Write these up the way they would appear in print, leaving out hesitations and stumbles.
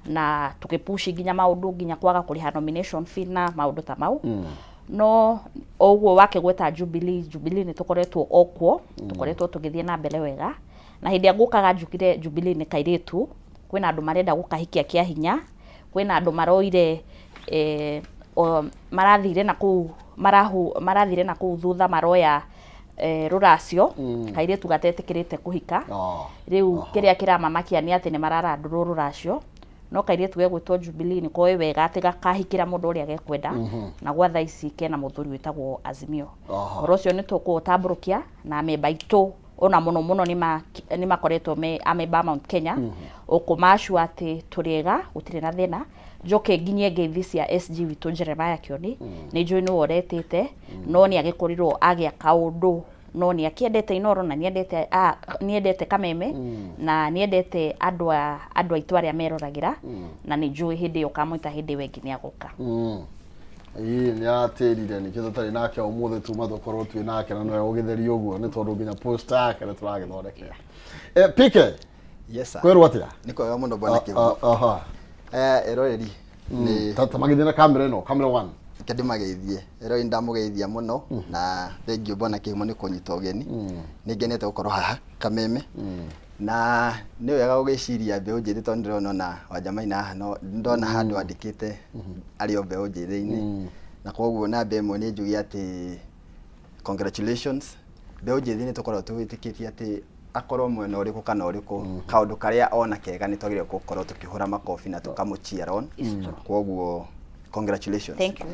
Na tũgĩpush nginya maũndũ nginya kwaga kũrĩha nomination fee na maũndũ ta mau. No o ũguo wakĩgweta Jubilee, Jubilee nĩ tũkoretwo o kuo, tũkoretwo tũgĩthiĩ na mbere wega. Na hĩndĩ ĩrĩa ngũkaga njugire Jubilee nĩ kairĩtu, kwĩna andũ marenda gũkahikia kĩa hinya, kwĩna andũ maroire marathire na kũu marahu marathire na kũu thutha maroya rũracio, kairĩtu gatetĩkĩrĩte kũhika. Rĩu kĩrĩa kĩramamakia nĩ atĩ nĩ mararandũrwo rũracio, no kairĩtu gegwĩtwo Jubilee nĩ koĩ wega atĩ gakahikĩra mũndũ ũrĩa gekwenda, na gwa thaa ici kena mũthuri wĩtagwo Azimio. Ũhoro ũcio nĩ tũkũũtambũrũkia na amemba aitũ, ona mũno mũno nĩ makoretwo me amemba a Mount Kenya, ũkũmacua atĩ tũrĩ ega, gũtirĩ na thĩna. Njoke nginyie ngeithi cia SG witũ Jeremiah Kioni, nĩ njũĩ nĩwe ũretĩte, no nĩ agĩkorirwo agĩa kaũndũ, no nĩ akĩendete Inooro na nĩ endete Kameme na nĩ endete andũ aitũ arĩa meroragĩra, na nĩ njũĩ hĩndĩ ĩyo ũkamwĩta hĩndĩ ĩyo ĩngĩ nĩ agoka. Ĩĩ, nĩ aratĩrire nĩkĩo tũtarĩ nake ũmũthĩ, tuma tũkorwo twĩ nake na nĩwe ũgĩtheria ũguo, nĩ tondũ nginya poster yake nĩ tũragĩthondekera. PK. Yes sir. Kwĩrwo atĩa? Nĩ kwega mũno, bwana Kĩhumo. Eroreri nĩ Ta magĩthiĩ na kamera ĩno, camera one. Reke ndĩmageithie. Eroreri, ndamũgeithia mũno na thank you, bwana Kĩhumo, nĩ kũnyita ũgeni. Nĩ ngenete gũkorwo haha Kameme. Na nĩ wega gũgĩciria mbeũ njĩthĩ, tondũ ndĩrona ona Wanja haha no ndona handũ andĩkĩte arĩ o mbeũ njĩthĩ-inĩ. Na koguo namba ĩmwe nĩ njuge atĩ congratulations mbeũ njĩthĩ. Nĩ tũkoragwo tũwĩtĩkĩtie atĩ akorwo mwena ũrĩkũ kana ũrĩkũ, kaũndũ karĩa ona kega nĩ twagĩrĩirwo gũkorwo tũkĩhũra makobi na tũkamũ cheer on. Koguo congratulations. Thank you.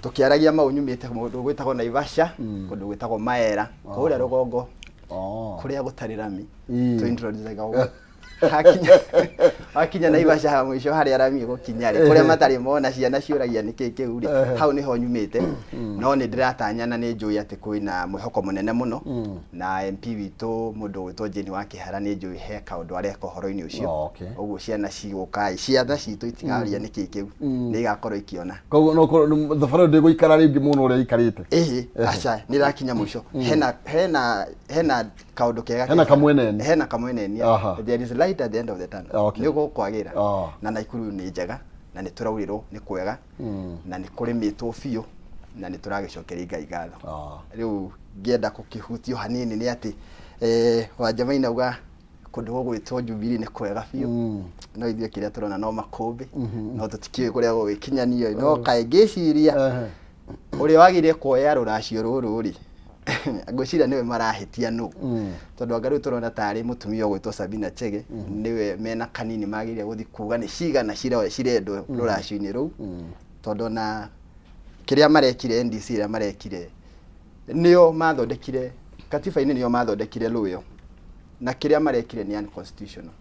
Tũkĩaragia mau, nyumĩte kũndũ gwĩtagwo Naivasha, kũndũ gwĩtagwo Maera kũrĩa rũgongo, kũrĩa gũtarĩ rami. Tũ-introduce-aga ũguo. Hakinya Naivasha ha mũico harĩa rami ĩgũkinya rĩ, kũrĩa matarĩ mona ciana ciũragia nĩkĩ kĩu rĩ, hau nĩho nyumĩte. No nĩ ndĩratanya na nĩ njũĩ atĩ kwĩna mwĩhoko mũnene mũno na MP witũ, mũndũ ũgwĩtwo Jane wa Kĩhara, nĩ njũĩ he kaũndũ areka ũhoro-inĩ ũcio. Ũguo ciana cigũka, ciana citũ itigaria nĩkĩ kĩu, nĩ igakorwo ikĩona. Koguo no korwo thabarĩ ĩyo ndĩgũikara rĩngĩ mũno ũrĩa ĩikarĩte. Ĩhĩ, aca, nĩ ĩrakinya mũico. Hena kaũndũ kega. Hena kamweneni. Hena kamwenenia. There is light at the end of the tunnel. Nĩ gũkwagĩra. Na Naikuru nĩ njega na nĩ tũraurĩrwo nĩ kwega na nĩ kũrĩmĩtwo biũ na nĩ tũragĩcokeria Ngai ngatho. Rĩu ngĩenda gũkĩhutio hanini nĩ atĩ Wanja auga kũndũ gũgwĩtwo Jubilee nĩ kwega biũ, no ithuĩ kĩrĩa tũrona no makũmbĩ, no tũtikĩũĩ kũrĩa gũgĩkinyanio. No kaĩ ngĩciria ũrĩa wagĩrĩire kuoya rũracio rũrũ rĩ, ngwĩciria nĩwe marahĩtia nũ, tondũ anga rĩu tũrona tarĩ mũtumia ũgwĩtwo Sabina Chege nĩwe mena kanini magĩrĩire gũthiĩ kuga nĩ cigana cirendwo rũracio-inĩ rũu, tondũ ona kĩrĩa marekire NDC, ĩrĩa marekire nĩo mathondekire katiba-inĩ, nĩo mathondekire rũĩo, na kĩrĩa marekire nĩ unconstitutional.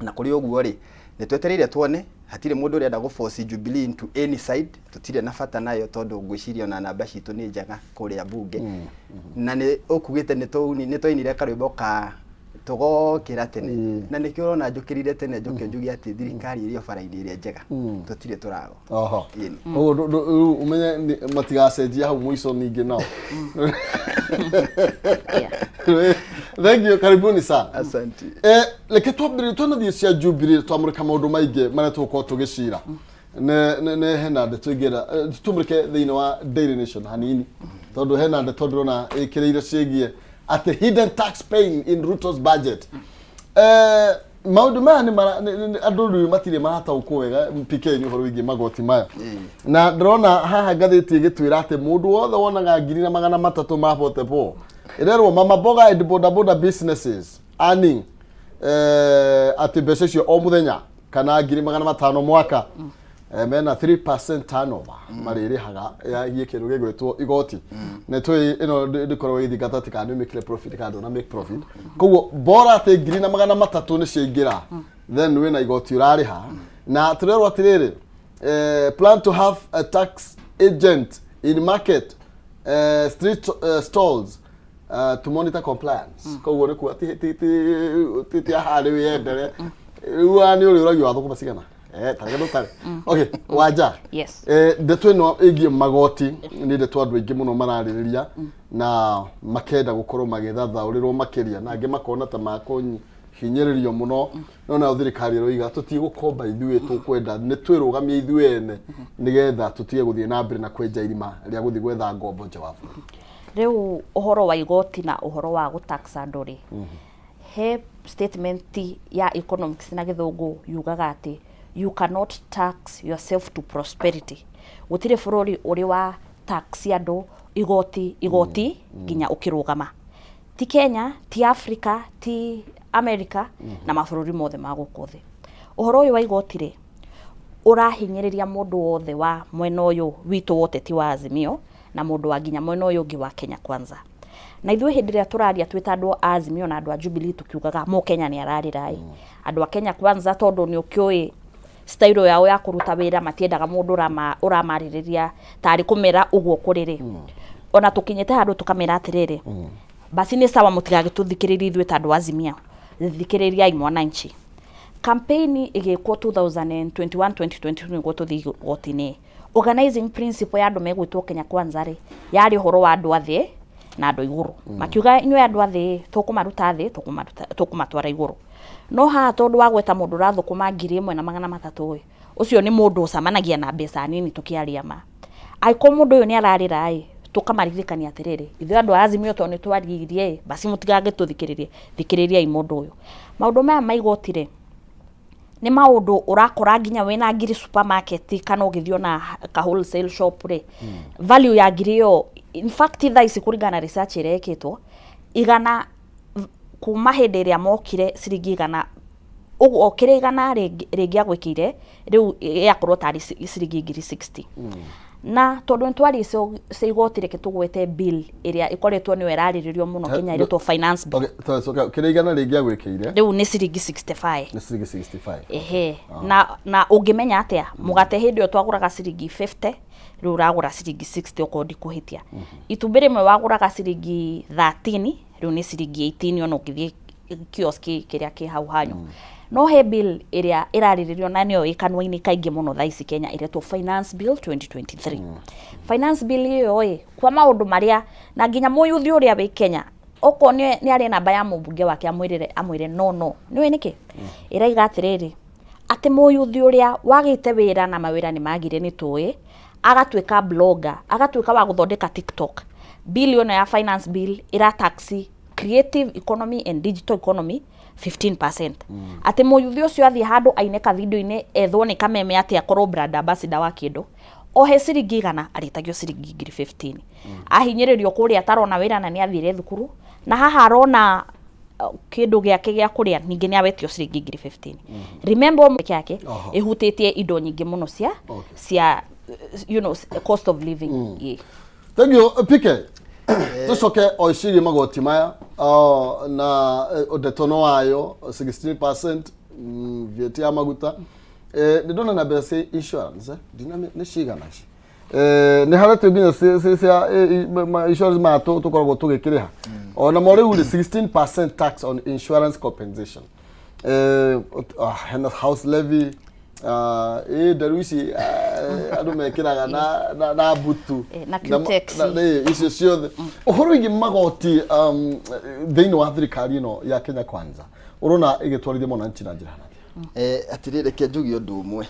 Na kũrĩ ũguo rĩ, nĩ twetereire tuone. Hatirĩ mũndũ ũrenda gũ force Jubilee into any side, tũtirĩ na bata nayo, tondũ ngwĩciria ona namba citũ nĩ njega kũrĩa bunge. Na nĩ ũkugĩte nĩ twainire karwĩmbo ka tũgokĩra tene, na nĩkĩo ũrona njũkĩrire tene njoke njuge atĩ thirikari ĩrĩ o bara-inĩ ĩrĩa njega, tũtirĩ tũrago. Ĩni. Koguo rĩu ũmenye matigacenjia hau mũico ningĩ nao. Thank you, karibuni sana. Asante. Reke twambĩrĩrie twanathiĩ cia Jubilee, twamũrĩka maũndũ maingĩ marĩa tũgũkorwo tũgĩcira. Nĩ hena ndeto ingĩenda tũmũrĩke thĩinĩ wa Daily Nation hanini, tondũ hena ndeto ndĩrona ĩkĩrĩire ciĩgiĩ atĩ hidden tax paying in Ruto's budget. Maũndũ maya nĩ andũ rĩu matirĩ marataũkwo wega, PK, nĩ ũhoro wĩgiĩ magoti maya. Na ndĩrona haha ngathĩti ĩgĩtwĩra atĩ mũndũ wothe wonaga 1,300 ma 44, ĩrerwo mama mboga and boda boda businesses earning atĩ mbeca icio o mũthenya kana 500,000 mwaka, mena 3% turnover marĩrĩhaga yagie kĩndũ gĩgwĩtwo igoti. Nĩ tũĩ ĩno ndĩkoragwo ĩgĩthingata atĩ kana nĩ ũmĩkire profit kana ndũna make profit. Koguo bora atĩ 1,300 nĩ ciaingĩra, then wĩna igoti ũrarĩha. Na tũrerwo atĩrĩrĩ, plan to have a tax agent in market street stalls to monitor compliance. Koguo nĩ kuga ti haha rĩu yendere rĩu nĩ ũrĩ ũragio wa thũkũma cigana. Tareke ndũtare. Okay, Wanja. Yes. Ndeto ĩno ĩgiĩ magoti nĩ ndeto andũ aingĩ mũno mararĩrĩria na makenda gũkorwo magĩthathaũrĩrwo makĩria, na angĩ makona ta makũnyi. Kũhinyĩrĩrio mũno, no nayo thirikari ĩroiga tũtigũkomba ithuĩ, tũkwenda nĩ twĩrũgamie ithuĩ ene nĩgetha tũtige gũthiĩ na mbere na kwenja irima rĩa gũthiĩ gwetha ngombo nja wa bũrũri. Rĩu ũhoro wa igoti na ũhoro wa gũtax andũ rĩ, he statement ya economics na gĩthũngũ yugaga atĩ you cannot tax yourself to prosperity. Gũtirĩ bũrũri ũrĩ wa tax andũ igoti igoti nginya ũkĩrũgama. Ti Kenya, ti Africa, ti America na mabũrũri mothe ma gũkũ thĩ. Ũhoro ũyũ wa igoti rĩ, ũrahinyĩrĩria mũndũ wothe wa mwena ũyũ witũ wa ũteti wa Azimio na mũndũ wa nginya mwena ũyũ ũngĩ wa Kenya Kwanza. Na ithuĩ hĩndĩ ĩrĩa tũraria twĩ ta andũ a Azimio na andũ a Jubilee tũkiugaga mũkenya nĩ ararĩra ĩ. Andũ a Kenya Kwanza tondũ nĩ ũkĩũĩ style yao ya kũruta wĩra, matiendaga mũndũ ũramarĩrĩria tarĩ kũmera ũguo kũrĩ rĩ. Ona tũkinyĩte handũ tũkamera atĩrĩrĩ, basi nĩ sawa, mũtigagĩtũthikĩrĩrie ithuĩ ta andũ a Azimio, thikĩrĩriai mwananchi. Campaign ĩgĩkwo 2021 2022 nĩguo tũthiĩ igoti-inĩ, organizing principle ya andũ megwĩtwo Kenya Kwanza rĩ, yarĩ ũhoro wa andũ a thĩ na andũ a igũrũ. Makiuga inyuĩ andũ a thĩ tũkũmaruta thĩ, tũkũmatwara igũrũ. No haha tondũ wa gweta mũndũ ũrathũkũma 1300 ĩ, ũcio nĩ mũndũ ũcemanagia na mbeca nini. Tũkĩaria ma, angĩkorwo mũndũ ũyũ nĩ ararĩra ĩ, tũkamaririkania atĩrĩrĩ, ithuĩ andũ a Azimio tondũ nĩ twaririe ĩ, basi mũtigagĩtũthikĩrĩrie, thikĩrĩriai mũndũ ũyũ. Maũndũ maya ma igoti rĩ, nĩ maũndũ ũrakora nginya wĩna ngiri supermarket kana ũgĩthiĩ ona ka wholesale shop rĩ, value ya ngiri ĩyo, in fact thaa ici kũringana na research ĩrĩa ĩkĩtwo, igana kuma hĩndĩ ĩrĩa mokire, ciringi igana ũguo kĩrĩa igana rĩngĩagwĩkĩire rĩu gĩakorwo tarĩ ciringi ngiri 60. Na tondũ nĩ twaria cia igoti, reke tũgwete bill ĩrĩa ĩkoretwo nĩyo ĩrarĩrĩrio mũno Kenya, ĩretwo Finance Bill. Okay, so, kĩrĩa igana rĩngĩagwĩkĩire rĩu nĩ ciringi 65. Nĩ ciringi 65. Ehe, na ũngĩmenya atĩa mũgate hĩndĩ ĩyo twagũraga ciringi 50, rĩu ũragũra ciringi 60 okorwo ndikũhĩtia. Itumbĩ rĩmwe wagũraga ciringi 13, rĩu nĩ ciringi 18 ona ũngĩthiĩ kiosk kĩrĩa kĩ hau hanyu. No he bill ĩrĩa ĩrarĩrĩrio na nĩyo ĩ kanua-inĩ kaingĩ mũno thaa ici Kenya, ĩretwo Finance Bill 2023. Finance Bill ĩyo ĩ kwa maũndũ marĩa na nginya mũyuthi ũrĩa wĩ Kenya okorwo nĩ arĩ namba ya mũmbunge wake amwĩrĩre, amwĩre no no nĩũĩ nĩkĩ ĩraiga atĩrĩrĩ, atĩ mũyuthi ũrĩa wagĩte wĩra na mawĩra nĩ magire, nĩ tũĩ agatuĩka blogger, agatuĩka wa gũthondeka TikTok. Bill ĩno ya Finance Bill ĩra tax creative economy and digital economy 15%, atĩ mũyuthi ũcio athiĩ handũ aine ka video-inĩ ethwo nĩ kameme atĩ akorwo brand ambassador wa kĩndũ, ohe ciringi igana arĩtagio ciringi ngiri 15. Ahinyĩrĩrio kũrĩa atarona wĩra na nĩ athire thukuru, na haha arona kĩndũ gĩake gĩa kũrĩa ningĩ nĩ awetio ciringi ngiri 15. Remember yake ĩhutĩtie indo nyingĩ mũno cia cia cost of living. Yeah. Thank you, PK. Tucoke o ciĩgiĩ magoti maya na ndeto no wayo 16% VAT ya maguta. Nĩ ndona na mbeca cia insurance, ndina nĩ cigana ici. Nĩ haretio nginya cia insurance maya tũkoragwo tũgĩkĩrĩha ona mo rĩu rĩ 16% tax on insurance compensation. Hena house levy, ĩ nderu ici andũ mekĩraga na mbutu. Na Q-Tex. Icio ciothe ũhoro wĩgiĩ magoti thĩinĩ wa thirikari ĩno ya Kenya Kwanza ũrona ĩgĩtwarithia mwananchi na njĩra hana atĩa? Atĩrĩrĩ, reke njuge ũndũ ũmwe.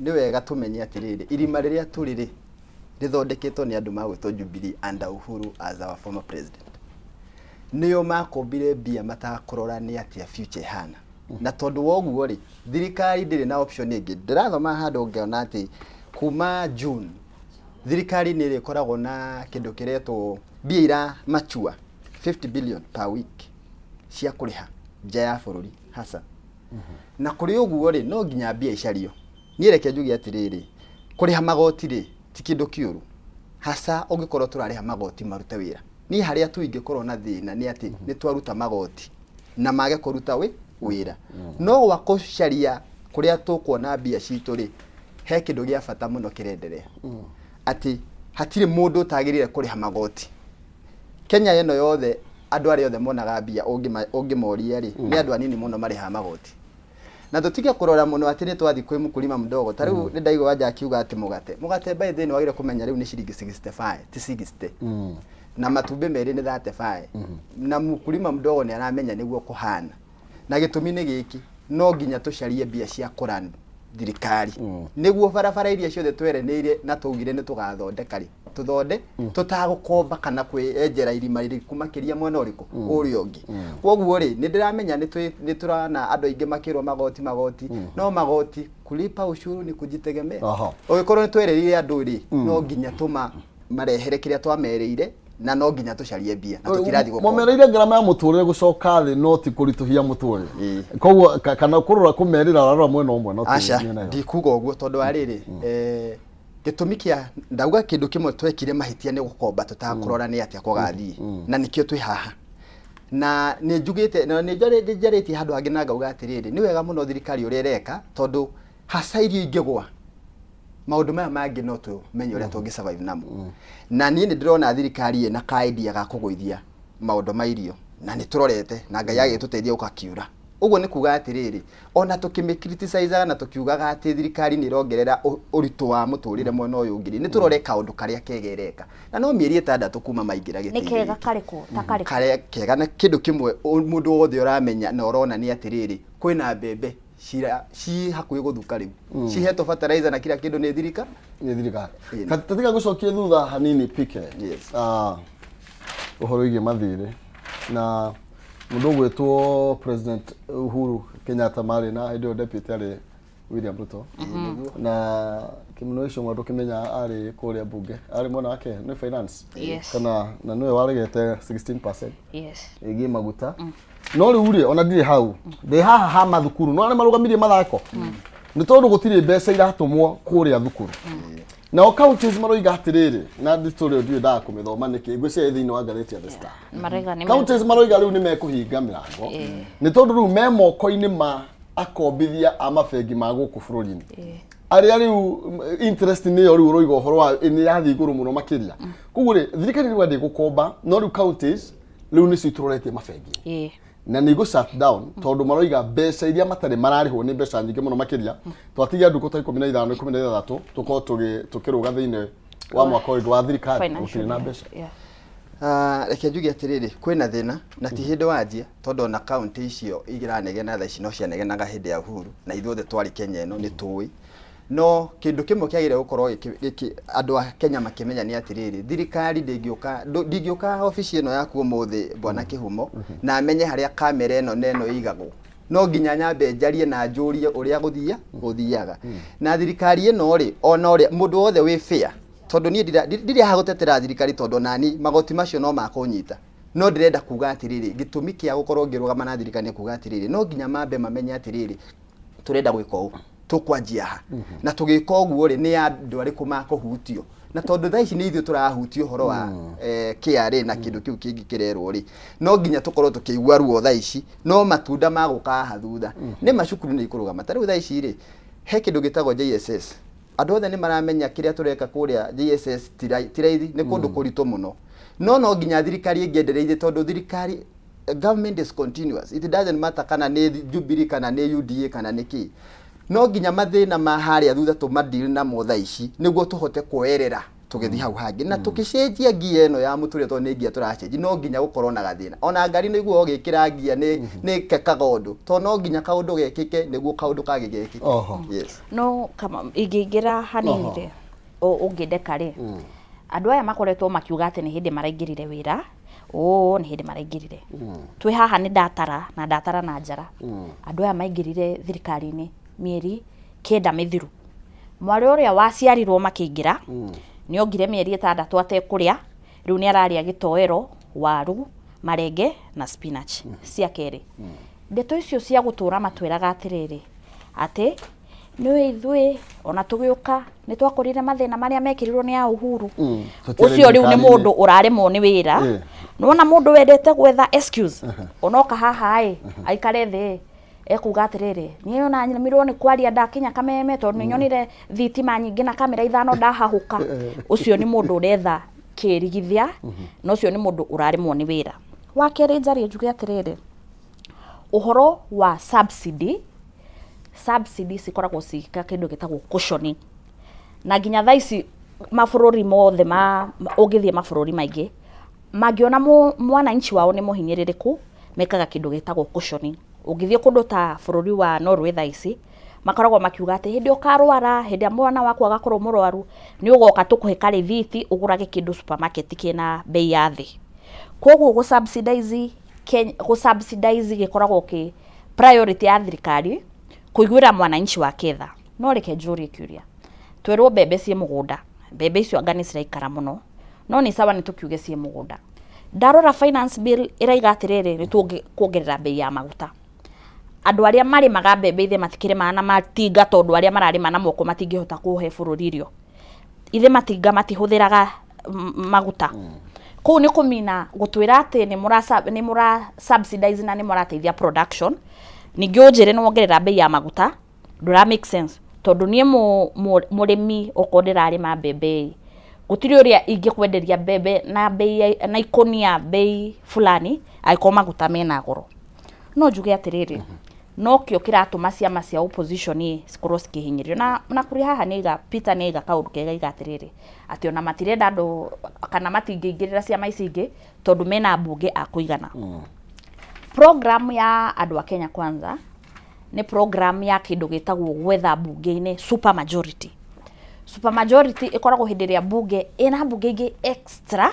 Nĩ wega tũmenye atĩrĩrĩ, irima rĩrĩa tũrĩ rĩ rĩthondeketwo nĩ andũ magwĩtwo Jubilee under Uhuru as our former president. Nĩo makombire mbia matakũrora nĩ atĩa future ĩhana, na tondũ wa ũguo rĩ, thirikari ndĩrĩ na option ĩngĩ. Ndĩrathoma handũ ngĩona atĩ kuma June thirikari nĩ ĩrĩkoragwo na kĩndũ kĩretwo mbia ira mature 50 billion per week cia kũrĩha nja ya bũrũri hasa. Na kũrĩ ũguo rĩ, no nginya mbia icario. Niĩ reke njuge atĩrĩrĩ, kũrĩha magoti rĩ ti kĩndũ kĩũru, hasa ũngĩkorwo tũrarĩha magoti marute wĩra. Niĩ harĩa tu ingĩkorwo na thĩna nĩ atĩ nĩ twaruta magoti na mage kũruta wĩra. No gwa kũcaria kũrĩa tũkuona mbia citũ rĩ, he kĩndũ gĩa bata mũno kĩrenderea, atĩ hatirĩ mũndũ ũtagĩrĩire kũrĩha magoti Kenya ĩno yothe. Andũ arĩa othe monaga mbia ũngĩmoria rĩ, nĩ andũ anini mũno marĩhaga magoti. Na tũtige kũrora mũno atĩ nĩ twathiĩ kwĩ mkulima mdogo. Ta rĩu nĩ ndaigua wanja akiuga atĩ mũgate by the way wagĩrĩire kũmenya rĩu nĩ ciringi 65 ti 60, na matumbĩ merĩ nĩ 35, na mkulima mdogo nĩ aramenya nĩguo kũhana. Na gĩtũmi nĩ gĩkĩ, no nginya tũcarie mbia cia kũran thirikari nĩguo barabara iria ciothe tweranĩire na twaugire nĩ tũgathondeka rĩ, tũthonde tũtagũkomba kana kwĩenjera irima iriku makĩria mwena ũrĩkũ ũrĩa ũngĩ. Koguo rĩ, nĩ ndĩramenya nĩ tũrona andũ aingĩ makĩrwo magoti magoti, no magoti kulipa ushuru ni kujitegemea. Ũgĩkorwo nĩ twerĩrire andũ rĩ, no nginya tũma marehere kĩrĩa twamerĩire na no nginya tũcarie mbia na tũtirathiĩ gũkomba. Mwamereire ngarama ya mũtũrĩre gũcoka thĩ no ti kũritũhia mũtũrĩre. Koguo kana kũrora kũmerĩra ũrarora mwena ũmwe no ti Aca, mĩena yothe. Ndikuga ũguo tondũ wa rĩrĩ, gĩtũmi kĩa ndauga kĩndũ kĩmwe twekire mahĩtia nĩ gũkomba tũtakũrora nĩ atĩa kũgathiĩ, na nĩkĩo twĩ haha. Na nĩ njugĩte na nĩ njarĩtie handũ hangĩ na ngauga atĩrĩrĩ, nĩ wega mũno thirikari ũrĩa ĩreka tondũ haca irio ingĩgwa maũndũ maya mangĩ no tũmenye ũrĩa tũngĩ survive namo. Na niĩ nĩ ndĩrona thirikari ĩna ka idea ga kũgũithia maũndũ ma irio na nĩ tũrorete na Ngai agĩtũteithia gũkakiura. Ũguo nĩ kuga atĩrĩrĩ, ona tũkĩmĩ criticize na tũkiugaga atĩ thirikari nĩ ĩrongerera ũritũ wa mũtũrĩre mwena ũyũ ũngĩ, nĩ tũrore kaũndũ karĩa kega ĩreka. Na no mĩeri 6 kuma maingĩra Nĩ gĩtĩ-inĩ kega gĩkĩ. Karĩkũ ta karĩkũ? Karĩa kega na kĩndũ kĩmwe mũndũ wothe ũramenya na ũrona nĩ atĩrĩrĩ, kwĩna mbembe cira ci hakuhĩ gũthuka rĩu, cihetwo fertilizer na kila kĩndũ nĩ thirika Nĩ thirikari. Ĩĩ. Tatiga gũcokia thutha hanini PK. Yes. Ah, ũhoro wĩgiĩ mathirĩ na mũndũ ũgwĩtwo President Uhuru Kenyatta marĩ na hĩndĩ ĩyo deputy arĩ William Ruto, na Kimano Ichung'wa ndũkĩmenya arĩ kũrĩa mbunge arĩ mwena wake nĩ finance. Yes. Kana na nĩwe waregete 16% Yes. ĩgiĩ maguta. No rĩu rĩ, ona ndirĩ hau, ndĩ haha ha mathukuru no arĩa marũgamirie mathako nĩ tondũ gũtirĩ mbeca iratũmwo kũrĩa thukuru. Nao counties maroiga atĩrĩrĩ, na nditũ rĩo ndiũĩ ndaga kũmĩthoma nĩkĩ, ngwĩciria ĩ thĩinĩ wa ngathĩti ya The Star. Maraiga nĩ Counties maroiga rĩu nĩ mekũhinga mĩrango nĩ tondũ rĩu me moko-inĩ ma akombithia a mabengi ma gũkũ bũrũri-inĩ arĩa rĩu interest nĩyo rĩu ũroiga ũhoro wa nĩ yathiĩ igũrũ mũno makĩria. Koguo rĩ, thirikari rĩu ndĩgũkomba, no rĩu counties rĩu nĩcio itũroretie mabengi na nĩ igũ shut down tondũ maroiga mbeca iria matarĩ mararĩhwo nĩ mbeca nyingĩ mũno makĩria. Twatigia ndukũ ta 15, 16 tũkorwo tũkĩrũga thĩinĩ wa mwaka ũyũ wa thirikari gũtirĩ na mbeca. Ah, reke njuge atĩrĩrĩ, kwĩna thĩna na ti hĩndĩ wanjia tondũ ona kaunti icio iranegena thaa ici no cianegenaga hĩndĩ ya Uhuru na ithuothe twarĩ Kenya ĩno nĩ tũĩ. No kĩndũ kĩmwe kĩagĩrĩire gũkorwo gĩkĩ andũ a Kenya makĩmenya nĩ atĩrĩrĩ, thirikari ndĩngĩũka, ndingĩũka obici ĩno yaku ũmũthĩ bwana Kĩhumo na menye harĩa kamera ĩno na ĩno ĩigagwo. No nginya nyambe njarie na njũrie ũrĩa gũthiaga. Na thirikari ĩno rĩ, ona ũrĩa mũndũ wothe wĩ fair, tondũ niĩ ndirĩ haha gũtetera thirikari tondũ onani magoti macio no makũnyita. No ndĩrenda kuga atĩrĩrĩ, gĩtũmi kĩa gũkorwo ngĩrũgama na thirikari nĩ kuga atĩrĩrĩ, no nginya mambe mamenye atĩrĩrĩ, tũrenda gwĩka ũũ, tũkwanjia ha, na tũgĩka ũguo rĩ, nĩ andũ arĩkũ makũhutio. Na tondũ thaa ici nĩ ithuĩ tũrahutio ũhoro wa KRA na kĩndũ kĩu kĩngĩ kĩrerwo rĩ, no nginya tũkorwo tũkĩigua ruo thaa ici, no matunda magũka haha thutha. Nĩ ma cukuru nĩ ikũrũgama. Ta rĩu thaa ici rĩ, he kĩndũ gĩtagwo JSS. Andũ othe nĩ maramenya kĩrĩa tũreka kũrĩa JSS ti raithi, nĩ kũndũ kũritũ mũno. No no nginya thirikari ĩngĩendereire tondũ thirikari, government is continuous. It doesn't matter kana nĩ Jubilee kana nĩ UDA kana nĩ kĩ. No nginya mathĩna ma harĩa thutha tũmadeal namo thaa ici nĩguo tũhote kuoerera tũgĩthiĩ hau hangĩ. Na tũgĩcenjia ngia ĩno ya mũtũrĩre tondũ nĩ ngia tũracenjia, no nginya gũkorwo na gathĩna. Ona ngari nĩ ũiguaga ũgĩkĩra ngia nĩ ĩkekaga ũndũ, tondũ no nginya kaũndũ gekĩke nĩguo kaũndũ kangĩ gekĩke. Yes. No kama ingĩingĩra hanini rĩ, ũngĩndeka rĩ, andũ aya makoretwo makiuga atĩ nĩ hĩndĩ maraingĩrire wĩra, ũũ nĩ hĩndĩ maraingĩrire. Twĩ haha nĩ ndatara na ndatara na njara. Andũ aya maingĩrire thirikari-inĩ mĩeri 9 mĩthiru. Mwarĩ ũrĩa waciarirwo makĩingĩra, nĩ ongire mĩeri 6 atekũrĩa, rĩu nĩ ararĩa gĩtoero, waru, marenge na spinach. Cia kerĩ, ndeto icio cia gũtũra matwĩraga atĩrĩrĩ, atĩ nĩ ithuĩ ona tũgĩũka nĩ twakorire mathĩna marĩa mekĩrirwo nĩ a Uhuru. Tũtiarĩ Ũcio rĩu nĩ thirikari-inĩ. mũndũ ũraremwo nĩ wĩra. Nĩwona mũndũ wendete gwetha excuse, onoka haha ĩ, aikare thĩ ekuga atĩrĩrĩ, niĩ ona nyemirwo nĩ kwaria ndakinya Kameme tondũ nĩ nyonire thitima nyingĩ na kamera 5 ndahahũka. Ũcio nĩ mũndũ ũretha kĩrigithia, na ũcio nĩ mũndũ ũraremwo nĩ wĩra. Wa kerĩ njarie njuge atĩrĩrĩ, ũhoro wa subsidy, subsidy cikoragwo ci kĩndũ gĩtagwo cushioning. Na nginya thaa ici mabũrũri mothe ma ũngĩthiĩ mabũrũri maingĩ, mangĩona mwananchi wao nĩ mũhinyĩrĩrĩku, mekaga kĩndũ gĩtagwo cushioning. Ũngĩthiĩ kũndũ ta bũrũri wa Norway thaa ici, makoragwo makiuga atĩ hĩndĩ ĩrĩa ũkarwara, hĩndĩ ĩrĩa mwana waku agakorwo mũrwaru, nĩ ũgoka tũkũhe karĩthiti ũgũrage kĩndũ supermarket kĩna mbei ya thĩ. Koguo gũ subsidize Kenya, gũ subsidize gĩkoragwo kĩ priority ya thirikari kũiguĩra mwananchi wake tha. No reke njũrie kĩũria, twerwo mbembe ciĩ mũgũnda, mbembe icio anga nĩ ciraikara mũno, no nĩ sawa nĩ tũkiuge ciĩ mũgũnda. Ndarora finance bill ĩraiga atĩrĩrĩ, nĩ tũkuongerera mbei ya maguta. Andũ arĩa marĩmaga mbembe ithe matikĩrĩmaga na matinga tondũ arĩa mararĩma na moko matingĩhota kũhe bũrũri irio. Ithe matinga matihũthĩraga maguta. Kũu nĩ kũmina gũtwĩra atĩ nĩ mũra subsidize na nĩ mũrateithia production. Ningĩ ũnjĩre nĩ wongerera mbei ya maguta, ndũra make sense. Tondũ niĩ mũrĩmi okorwo ndĩrarĩma mbembe ĩ, gũtirĩ ũrĩa ingĩkwenderia mbembe na mbei ya, na ikũnia mbei fulani angĩkorwo maguta mena goro. No njuge atĩrĩrĩ, nokĩo kĩratũma ciama cia opposition ĩ cikorwo cikĩhinyĩrĩrio. Na kũrĩ haha nĩ aiga, Peter nĩ aiga kaũndũ kega aiga atĩrĩrĩ, atĩ ona matirenda andũ kana matingĩingĩrĩra ciama ici ingĩ tondũ mena ambunge a kũigana. Program ya andũ a Kenya Kwanza nĩ program ya kĩndũ gĩtagwo gwetha mbunge-inĩ super majority. Super majority ĩkoragwo hĩndĩ ĩrĩa mbunge ĩna mbunge ingĩ extra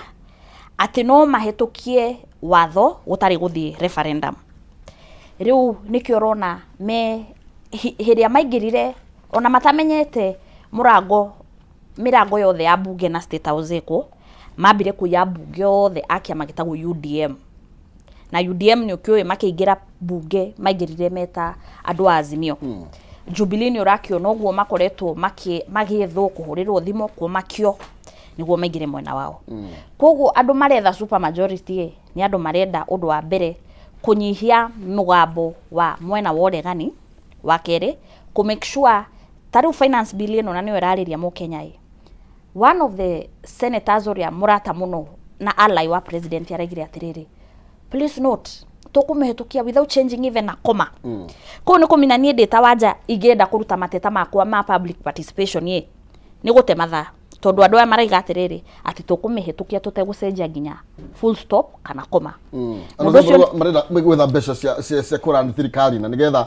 atĩ no mahĩtũkie watho gũtarĩ gũthiĩ referendum. Rĩu nĩkĩo ũrona me hĩndĩ ĩrĩa maingĩrire ona matamenyete mũrango mĩrango yothe ya mbunge na State House ĩkũ, mambire kũiya mbunge othe a kĩama gĩtagwo UDM. Na UDM nĩ ũkĩũĩ makĩingĩra mbunge maingĩrire meta andũ a Azimio. Jubilee nĩ ũrakĩona ũguo makoretwo magĩethwo kũhũrĩrwo thimũ kũmakio nĩguo maingĩre mwena wao. Koguo andũ maretha super majority ĩ, nĩ andũ marenda ũndũ wa mbere kũnyihia mũgambo wa mwena wa ũregani, wa kerĩ kũ make sure ta rĩu finance bill ĩno na nĩyo ĩrarĩria mũkenya ĩ, one of the senators ũrĩa mũrata mũno na ally wa president araigire atĩrĩrĩ, please note tũkũmĩhĩtũkia without changing even a comma. Kũu nĩ kũmina niĩ ndĩ ta Wanja ingĩenda kũruta mateta makwa ma public participation ĩ, nĩ gũte mathaa tondũ andũ aya maraiga atĩrĩrĩ atĩ tũkũmĩhĩtũkia tũtegũcenjia nginya full stop kana comma. Mũndũ ũcio marenda gwetha mbeca cia kũrani thirikari na nĩgetha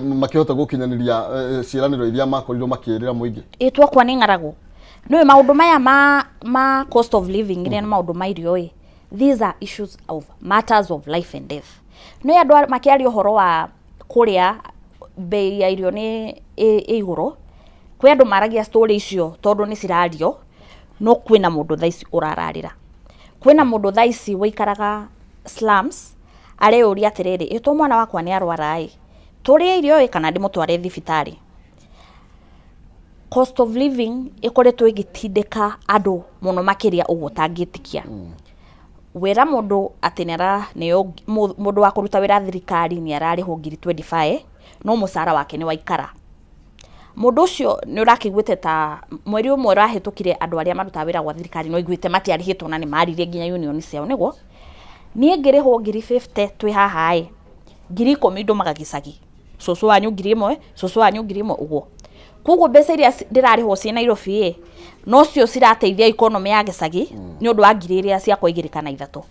makĩhote gũkinyanĩria ciĩranĩro iria makorirwo makĩĩrĩra mũingĩ. Ĩ twakwa nĩ ng'aragu nĩũĩ maũndũ maya ma cost of living iria nĩ maũndũ ma irio ĩ, these are issues of matters of life and death. Nĩũĩ andũ makĩaria ũhoro wa kũrĩa bei ya irio nĩ ĩ igũrũ, kwĩ andũ maragia story icio tondũ nĩ cirario, no kwĩna mũndũ thaa ici ũrararĩra. Kwĩna mũndũ thaa ici wĩikaraga slums areyũria atĩrĩrĩ, ĩ to mwana wakwa nĩ arwara ĩ, tũrĩe irio ĩ kana ndĩmũtware thibitarĩ. Cost of living ĩkoretwo ĩgĩtindĩka andũ mũno makĩria ũguo ũtangĩtĩkia. Wĩra mũndũ atĩ nĩaraneo mũndũ wa kũruta wĩra thirikari nĩ ararĩhwo ngiri 25 no mũcara wake nĩ waikara. Mũndũ ũcio nĩ ũrakĩiguĩte ta mweri ũmwe ũrahĩtũkire andũ arĩa marutaga wĩra gwa thirikari no iguĩte matiarĩhĩtwo na nĩ maririe nginya union ciao nĩguo. Niĩ ngĩrĩhwo ngiri 50 twĩ haha ĩ, ngiri 10 ndũmaga gĩcagi. Cũcũ wanyu ngiri 1, cũcũ wanyu ngiri 1 ũguo. Koguo mbeca iria ndĩrarĩhwo ciĩ Nairobi ĩ, nocio cirateithia economy ya gĩcagi nĩ ũndũ wa ngiri iria ciakwa 2 kana 3.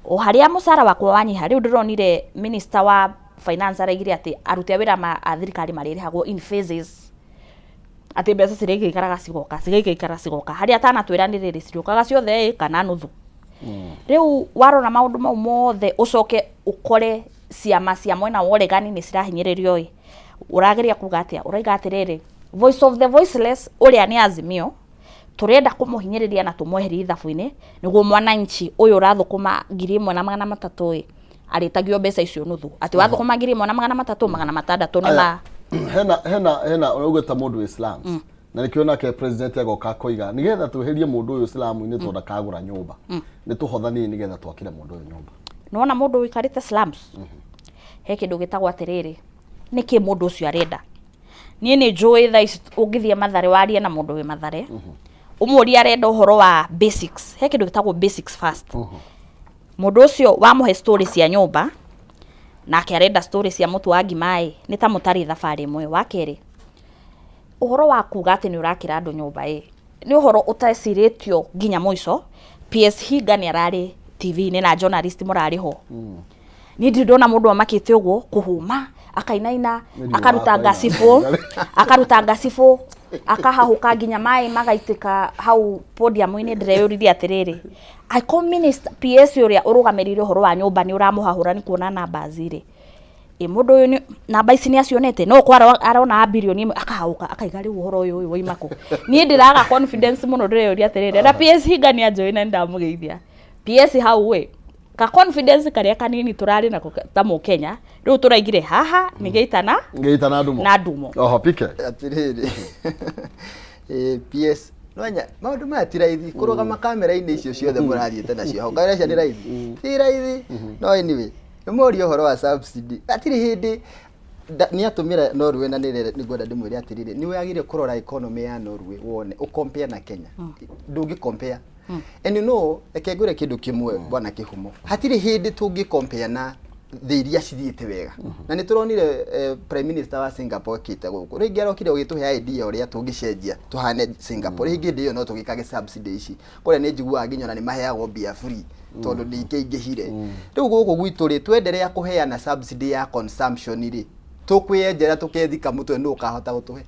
O harĩa mũcara wakwa wanyiha, rĩu ndĩronire minister wa finance araigire atĩ aruti a wĩra a thirikari marĩrĩhagwo in phases. Atĩ mbeca cirĩgĩikaraga cigoka, cigaikaikara cigoka. Harĩa atanatwĩra nĩ rĩrĩ cirĩũkaga ciothe ĩ kana nuthu. Rĩu warora maũndũ mau mothe ũcoke ũkore ciama cia mwena wa ũregani nĩ cirahinyĩrĩrio ĩ, ũrageria kuga atĩa? Ũraiga atĩrĩrĩ, voice of the voiceless ũrĩa nĩ Azimio, tũrenda kũmũhinyĩrĩria na tũmweherie ithabu-inĩ nĩguo mwananchi ũyũ ũrathũkũma 1300 ĩ, arĩtagio mbeca icio nuthu. Atĩ wathũkũma 1300, 600 nĩ ma Hena ũrauga ta mũndũ wĩ slums. Na nĩkĩo nake president agoka akoiga nĩgetha tweherie mũndũ ũyũ slum-inĩ tondũ ndakagũra nyũmba. Nĩ tũhothanie nĩgetha twakĩre mũndũ ũyũ nyũmba. Nĩwona mũndũ ũikarĩte slums? He kĩndũ gĩtagwo atĩrĩrĩ, nĩkĩ mũndũ ũcio arenda? Niĩ nĩ njũĩ thaa ici ũngĩthiĩ Mathare warie na mũndũ wĩ Mathare, ũmũrie arenda ũhoro wa basics. He kĩndũ gĩtagwo basics first. Mũndũ ũcio wamũhe story cia nyũmba, nake arenda story cia mũtu wa ngima ĩ, nĩ ta mũtarĩ thabarĩ ĩmwe. Wa kerĩ, ũhoro wa kuga atĩ nĩ ũrakĩra andũ nyũmba ĩ, nĩ ũhoro ũtecirĩtio nginya mũico. PS Hinga nĩ ararĩ TV-inĩ na journalist mũrarĩ ho. Niĩ ndirĩ ndona mũndũ amakĩte ũguo kũhũma akainaina, Nĩ akaruta riũa ngacibũ, akaruta ngacibũ, akahahũka nginya maĩ magaitĩka hau podium-inĩ. Ndĩreyũririe atĩrĩrĩ, angĩkorwo minister PS ũrĩa ũrũgamĩrĩire ũhoro wa nyũmba nĩ ũramũhahũra nĩ kuona numbers rĩ, ĩ mũndũ ũyũ nĩ namba ici nĩ acionete? No kwa arona 1 billion akahahũka akaiga rĩu ũhoro ũyũ ũyũ waima kũ? Niĩ ndĩraga confidence mũno. Ndĩreyũria atĩrĩrĩ, na PS Hinga nĩ anjũĩ na nĩndamũgeithia PS hau ĩ ka confidence karĩa kanini tũrarĩ nako ta mũkenya rĩu tũraigire haha nĩ gĩita na Ngĩita na ndumo. Na ndumo. Oho pike. Atirĩrĩ, PS nonya maũndũ maya ti raithi kũrũgama kamera-inĩ icio ciothe mũrathiĩte nacio hau. Kamera icio nĩ raithi, ti raithi. No anyway, nĩ moria ũhoro wa subsidy, hatirĩ hĩndĩ nĩ atũmĩra Norway na nĩ ngwenda ndĩmwĩre atĩrĩrĩ, nĩ wagĩrĩire kũrora economy ya Norway wone ũ compare na Kenya, ndũngĩ compare. And you know, reke ngwĩre kĩndũ kĩmwe, bwana Kĩhumo, hatirĩ hĩndĩ tũngĩ compare na thĩ iria cithiĩte wega. Na nĩ tũronire prime minister wa Singapore okĩte gũkũ, rĩngĩ arokire ũgĩtũhe idea ũrĩa tũngĩcenjia tũhane Singapore. Rĩngĩ hĩndĩ ĩyo no tũgĩkage subsidy ici kũrĩa nĩ njiguaga nginya ona nĩ maheagwo mbia free tondũ nĩ ikĩingĩhire. Rĩu gũkũ gwitũ rĩ, twenderea kũheana subsidy ya consumption rĩ, tũkwĩyenjera tũkethika mũtwe, nũ ũkahota gũtũhe?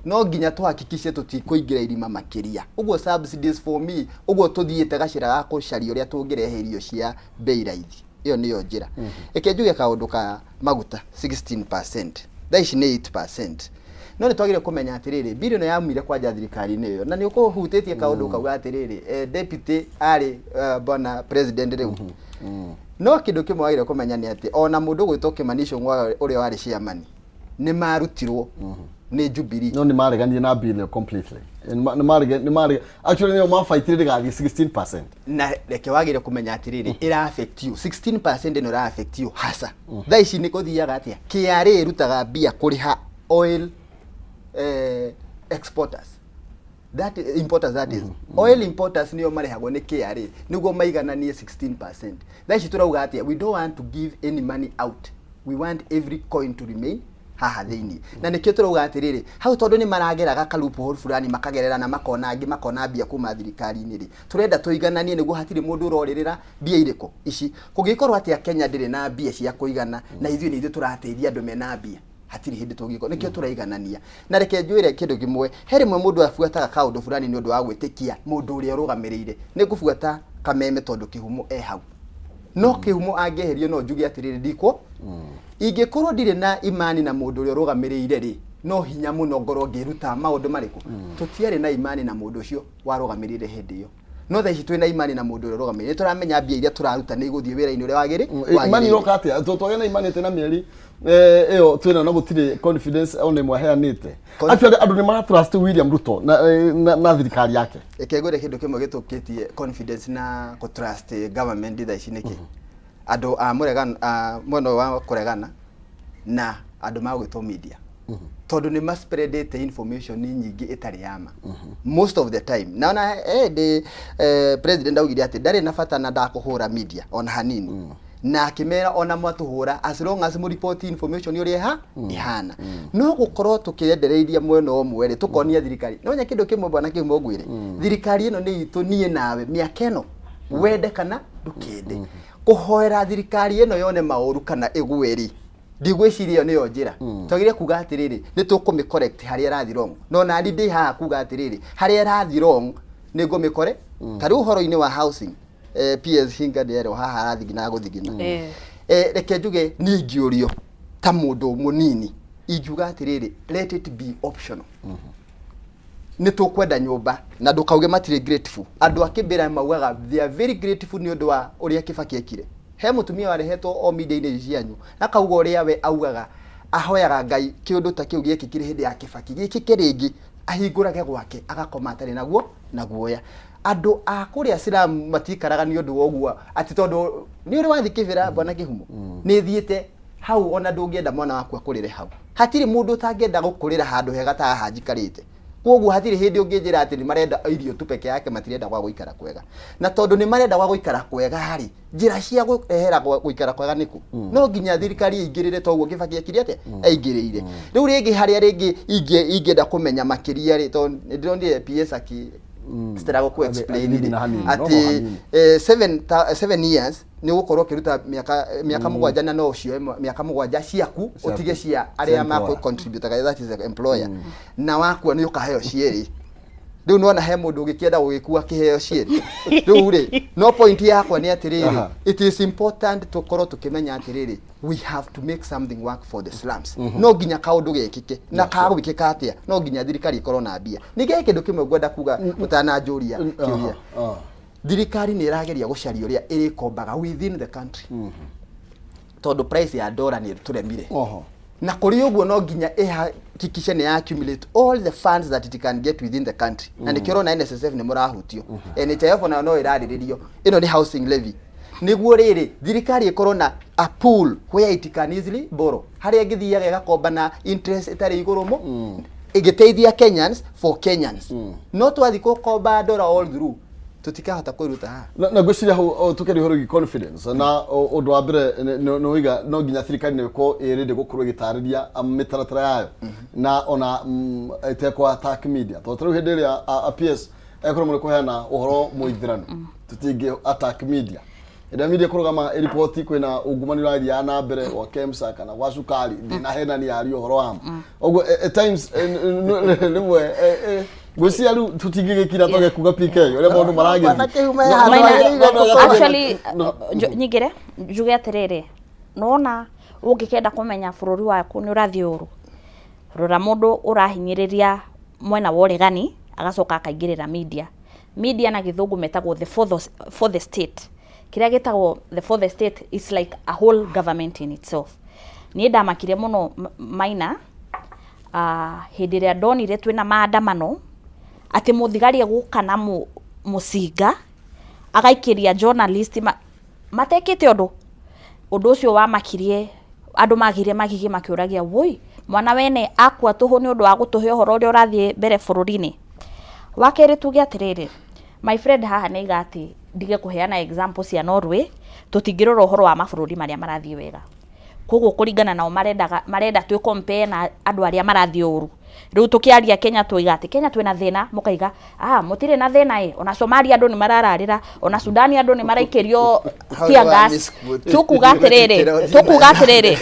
No nginya tũhakikishe tũtikũingĩra irima makĩria. Ũguo subsidies for me, ũguo tũthiĩte gacĩra ga kũcaria ũrĩa tũngĩrehe irio cia bei raithi, ĩyo nĩyo njĩra. Reke njuge kaũndũ ka maguta 16%, thaa ici nĩ 8%, no nĩ twagĩrĩire kũmenya atĩrĩrĩ, bill ĩno yaumire kwanja thirikari-inĩ ĩyo na nĩ ũkũhutĩtie kaũndũ kauga atĩrĩrĩ, deputy arĩ bwana president rĩu. No kĩndũ kĩmwe wagĩrĩire kũmenya nĩ atĩ ona mũndũ ũgwĩtwo Kimani Ichung'wa ũrĩa warĩ chairman nĩ marutirwo nĩ Jubilee. No nĩ mareganire na bill ĩyo completely. Nĩ marega actually nĩo mabaitire ndĩgathiĩ 16%. Na reke wagĩrĩire kũmenya atĩrĩrĩ, ĩra affect you 16% ĩno ĩra affect you hasa. Thaa ici nĩ kũthiaga atĩa, KRA ĩrutaga mbia kũrĩha oil exporters, that importers, that is oil importers, nĩo marĩhagwo nĩ KRA nĩguo maigananie 16%. Thaa ici tũrauga atĩa? We don't want to give any money out, we want every coin to remain haha thĩinĩ. Na nĩkĩo tũrauga atĩrĩrĩ, hau tondũ nĩ marageraga ka loophole fulani, makagerera na makona angĩ makona mbia kuma thirikari-inĩ rĩ, tũrenda tũigananie nĩguo hatirĩ mũndũ ũrorĩrĩra mbia irĩkũ ici. Kũngĩkorwo atĩa Kenya ndĩrĩ na mbia cia kũigana na ithuĩ nĩ ithuĩ tũrateithia andũ mena mbia, hatirĩ hĩndĩ tũngĩkorwo. Nĩkĩo tũraiganania. Na reke njwĩre kĩndũ kĩmwe, he rĩmwe mũndũ abuataga kaũndũ fulani nĩ ũndũ wa gwĩtĩkia mũndũ ũrĩa ũrũgamĩrĩire. Nĩ ngũbuata Kameme tondũ Kĩhumo e hau, no Kĩhumo angĩeherio no njuge atĩrĩrĩ, ndikwo ingĩkorwo ndirĩ na imani na mũndũ ũrĩa ũrũgamĩrĩire rĩ, no hinya mũno ngorwo ngĩruta maũndũ marĩkũ. Tũtiarĩ na imani na mũndũ ũcio warũgamĩrĩire hĩndĩ ĩyo, no thaa ici twĩna imani na mũndũ ũrĩa ũrũgamĩrĩire. Nĩ tũramenya mbia iria tũraruta nĩ igũthiĩ wĩra-inĩ ũrĩa Imani wagĩrĩire. Iroka atĩa twagĩa na imani atĩ na mĩeri ĩyo twĩna na gũtirĩ confidence ona ĩmwe aheanĩte? Actually andũ nĩ maratrust William Ruto na thirikari yake. Reke ngwĩre kĩndũ kĩmwe gĩtũkĩtie confidence na kũ trust government thaa ici nĩkĩ. Andũ a mũregano, a mwena ũyũ wa kũregana na andũ magwĩtwo media, tondũ nĩ maspreadĩte information nyingĩ ĩtarĩ ya ma most of the time. Na ona hĩndĩ president augire atĩ ndarĩ na bata na ndakũhũra media ona hanini, na akĩmera ona mwatũhũra, as long as mũripoti information ũrĩa ĩhana. No gũkorwo tũkĩendereiria mwena ũmwe rĩ, tũkonia thirikari nonya kĩndũ kĩmwe, bwana Kĩhumo, ngwĩre thirikari ĩno nĩ itũ, niĩ nawe, mĩaka ĩno, wende kana ndũkende. Kũhoera thirikari ĩno yone maũru kana ĩgwe rĩ, ndigwĩciria ĩyo nĩyo njĩra. Twagĩrĩire kuga atĩrĩrĩ, nĩ tũkũmĩ correct harĩa ĩrathiĩ wrong. No nani ndĩ haha kuga atĩrĩrĩ, harĩa ĩrathiĩ wrong nĩ ngũmĩkore. Ta rĩu ũhoro-inĩ wa housing, PS Hinga nĩ erwo haha arathigina gũthigina. Reke njuge niĩ ingĩũrio ta mũndũ mũnini, ingiuga atĩrĩrĩ, let it be optional. Nĩ tũkwenda nyũmba na ndũkauge matirĩ grateful. Andũ a Kĩbĩra maugaga they are very grateful nĩ ũndũ wa ũrĩa Kibaki ekire. He mũtumia warehetwo o media-inĩ ici cianyu akauga ũrĩa we augaga ahoyaga Ngai kĩũndũ ta kĩu gĩekĩkire hĩndĩ ya Kibaki gĩkĩke rĩngĩ, ahingũrage gwake agakoma atarĩ naguo na guoya. Andũ a kũrĩa Silamu matikaraga nĩ ũndũ wa ũguo atĩ tondũ nĩ ũrĩ wathiĩ Kĩbĩra, bwana Kĩhumo, nĩ thiĩte hau, ona ndũngĩenda mwana waku akũrĩre hau. Hatirĩ mũndũ ũtangĩenda gũkũrĩra handũ hega ta haha njikarĩte. Koguo hatirĩ hĩndĩ ũngĩnjĩra atĩ nĩ marenda irio tu peke yake, matirenda gwa gũikara kwega. Na tondũ nĩ marenda gwa gũikara kwega rĩ, njĩra cia gũrehera gwa gũikara kwega nĩkũ? No nginya thirikari ĩingĩrĩre, toguo Kibaki ekire atĩa, aingĩrĩire. Rĩu rĩngĩ harĩa rĩngĩ ingĩenda kũmenya makĩria rĩ, tondũ nĩ ndĩronire PS aki Stella gũkũ explain Hanini rĩ na hanini, no atĩ hanini. 7 years nĩ ũgũkorwo ũkĩruta mĩaka 7 na no ũcioe mĩaka 7 ciaku, Ciaku. ũtige cia Cia arĩa employer. makũ contribute, that is the employer, na wakua nĩ ũkaheo cierĩ. Rĩu nĩwona he mũndũ ũgĩkĩenda gũgĩkua kĩheo cierĩ. Rĩu rĩ, no point yakwa nĩ atĩrĩrĩ, it is important tũkorwo tũkĩmenya atĩrĩrĩ, we have to make something work for the slums. No nginya kaũndũ gekĩke, na kagwĩkĩka atĩa? No nginya thirikari ĩkorwo na mbia. Ningĩ he kĩndũ kĩmwe ngwenda kuga ũtananjũria kĩũria. Thirikari nĩ ĩrageria gũcaria ũrĩa ĩrĩkombaga within the country, tondũ price ya dollar nĩ tũremire. Na kũrĩ ũguo, no nginya ĩhakikishe nĩ accumulate all the funds that it can get within the country, na nĩkĩo ũrona NSSF nĩ mũrahutio, NHIF onayo no ĩrarĩrĩrio. Ĩno nĩ housing levy, nĩguo rĩrĩ thirikari ĩkorwo na a pool where it can easily borrow, harĩa ĩngĩthiaga ĩgakomba na interest ĩtarĩ igũrũ mũ, ĩgĩteithia Kenyans for Kenyans. No twathiĩ gũkomba dollar all through, tũtikahota kwĩruta haha. Na ngwĩciria hau tũkĩaria ũhoro wĩgiĩ confidence na ũndũ wa mbere nĩ waiga no nginya thirikari nĩ ĩkorwo ĩ ready gũkorwo ĩgĩtarĩria mĩtaratara yayo na ona ĩtekwa attack media, tondũ ta rĩu hĩndĩ ĩrĩa a PS ekũremwo nĩ kũheana ũhoro mũithĩranu, tũtingĩ attack media. Hĩndĩ ĩrĩa media kũrũgama ĩriboti kwĩna ungumania ũrathiaga na mbere gwa KEMSA kana gwa cukari, ndĩnahenania aria ũhoro wa ma. Ũguo at times rĩmwe ngwĩciria rĩu tũtingĩgĩkira twage kuga PK ũrĩa maũndũ maragĩthiĩ. Bwana Kĩhumo No, handũ no, agĩrĩire no, no, gũkorwo. Actually, no. Nyingĩre njuge atĩrĩrĩ, nona ũngĩkenda kũmenya bũrũri waku nĩ ũrathiĩ ũru, rora mũndũ ũrahinyĩrĩria mwena wa ũregani agacoka akaingĩrĩra media. Media na gĩthũngũ metagwo the fourth estate. Kĩrĩa gĩtagwo the fourth estate is like a whole government in itself. Niĩ ndamakire mũno Maina hĩndĩ ĩrĩa ndonire twĩna maandamano atĩ mũthigari egũka na mũcinga agaikĩria journalist matekĩte ũndũ. Ũndũ ũcio wamakirie andũ, magire magigi makĩũragia, woi, mwana wene akua tũhũ nĩ ũndũ wa gũtũhe ũhoro ũrĩa ũrathiĩ mbere bũrũri-inĩ. Wa kerĩ, tuge atĩrĩrĩ, my friend haha nĩ aiga atĩ ndige kũheana example cia Norway, tũtingĩrora ũhoro wa mabũrũri marĩa marathiĩ wega. Koguo kũringana nao marendaga marenda twĩ compare na andũ arĩa marathiĩ ũru. Rĩu tũkĩaria Kenya, tuiga atĩ Kenya twĩna thĩna, mũkaiga ah, mũtirĩ na thĩna ĩ, ona Somalia andũ nĩ marararĩra, ona Sudan andũ nĩ maraikĩrio Hau tear nĩ wa gas. misquote. Tukuga atĩrĩrĩ,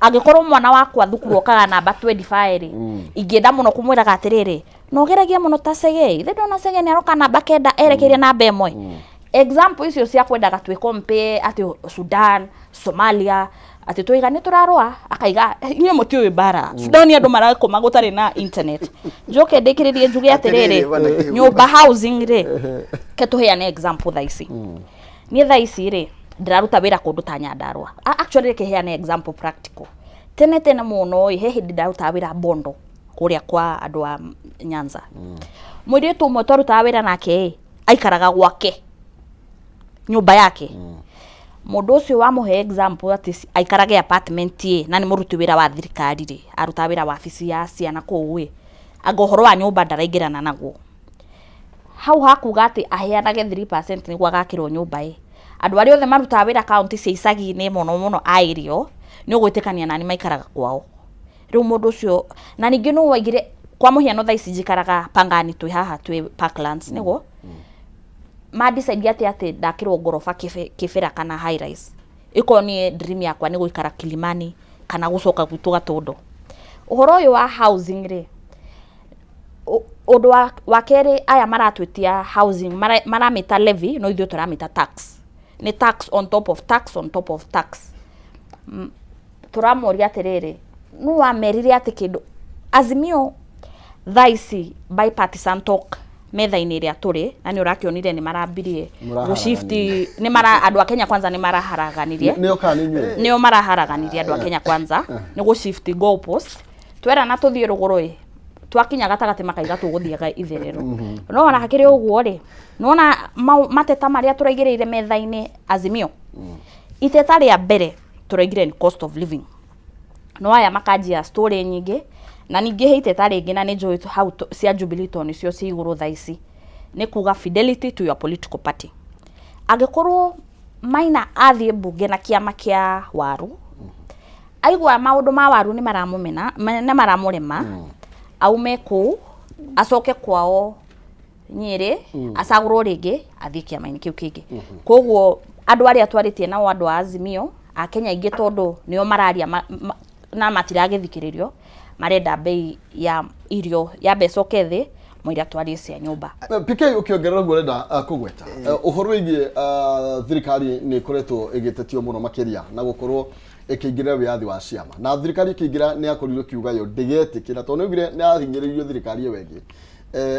angĩkorwo mwana wakwa thukuru okaga namba 25 rĩ, ingĩenda mũno kũmwĩraga atĩrĩrĩ, no ũgeragie mũno ta Cege. Ithe ndona Cege nĩ aroka namba 9 erekeire namba 1. Example icio cia kwendaga twĩ compare atĩ Sudan, Somalia, atĩ twaiga nĩ tũrarũa, akaiga inyuĩ mũtiũĩ mbara, Sudan andũ marakoma gũtarĩ na internet. Njoke ndĩkĩrĩrie njuge Atĩrĩrĩ, atĩrĩrĩ, bwana Kĩhumo. Nyũmba housing rĩ, ke tũheane example thaa ici. Niĩ thaa ici rĩ, ndĩraruta wĩra kũndũ ta Nyandarũa. Actually reke heane example practical. Tene tene mũno ĩ, he hĩndĩ ndarutaga wĩra Bondo kũrĩa kwa andũ a Nyanza. Mũirĩtu ũmwe twarutaga wĩra nake ĩ, aikaraga gwake, nyũmba yake. Mũndũ ũcio wamũhe example atĩ aikarage apartment ĩ, na nĩ mũruti wĩra wa thirikari rĩ, arutaga wĩra wabici ya ciana kũu ĩ, anga ũhoro wa nyũmba ndaraingĩrana naguo. Hau hakuga atĩ aheanage 3% nĩguo agakĩrwo nyũmba ĩ, andũ arĩa othe marutaga wĩra kaunti cia icagi-inĩ mũno mũno a area nĩ ũgwĩtĩkania nani maikaraga kwao. Rĩu mũndũ ũcio na ningĩ nũ waigire, kwa mũhiano thaa ici njikaraga Pangani, twĩ haha twĩ Parklands, nĩguo ma decide atĩ ndakĩrwo ngoroba Kĩbĩra kana high rise, ĩkorwo niĩ dream yakwa nĩ gũikara Kilimani kana gũcoka gwitũ Gatũndũ. Ũhoro ũyũ wa housing rĩ, ũndũ wa kerĩ, aya maratwĩtia housing maramĩta levy, no ithuĩ tũramĩta tax. Nĩ tax on top of tax on top of tax. Tũramoria atĩrĩrĩ, nũ wamerire atĩ kĩndũ Azimio thaa ici bipartisan talk metha-inĩ ĩrĩa tũrĩ na nĩ ũrakĩonire nĩ marambirie gũshift, nĩ mara andũ a Kenya Kwanza nĩ maraharaganirie. Nĩo kana nĩ inyuĩ? Nĩo maraharaganirie andũ a Kenya Kwanza nĩ gũshift goalpost. Twerana tũthiĩ rũgũrũ ĩ, twakinya gatagatĩ makaiga tũgũthiaga itherero. No ona hakĩrĩ ũguo rĩ, nĩwona mateta marĩa tũraigĩrĩire metha-inĩ Azimio, iteta rĩa mbere tũraigire nĩ cost of living, no aya makanjia story nyingĩ. Na ningĩ he iteta rĩngĩ, na nĩ njũĩ hau cia Jubilee tondũ nĩcio ci igũrũ thaa ici, nĩ kuga fidelity to your political party. Angĩkorwo Maina athiĩ mbunge na kĩama kĩa waru, aigua maũndũ ma waru nĩ maramũmena, nĩ maramũrema, aume kũu acoke kwao. Nyĩrĩ acagũrwo rĩngĩ athiĩ kĩama-inĩ kĩu kĩngĩ. Koguo andũ arĩa twarĩtie nao, andũ a Azimio a Kenya aingĩ, tondũ nĩo mararia na matiragĩthikĩrĩrio, marenda bei ya irio yambe ĩcoke thĩ mũira twarie cia nyũmba. PK, ũkĩongerera ũguo ũrenda kũgweta ũhoro wĩgiĩ thirikari nĩ ĩkoretwo ĩgĩtetio mũno makĩria na gũkorwo ĩkĩingĩrĩra wĩyathi wa ciama, na thirikari ĩkĩingĩra nĩ yakorirwo ĩkiuga yo ndĩgetĩkĩra, tondũ nĩ augire nĩ yahinyĩrĩirio thirikari ĩyo ĩngĩ,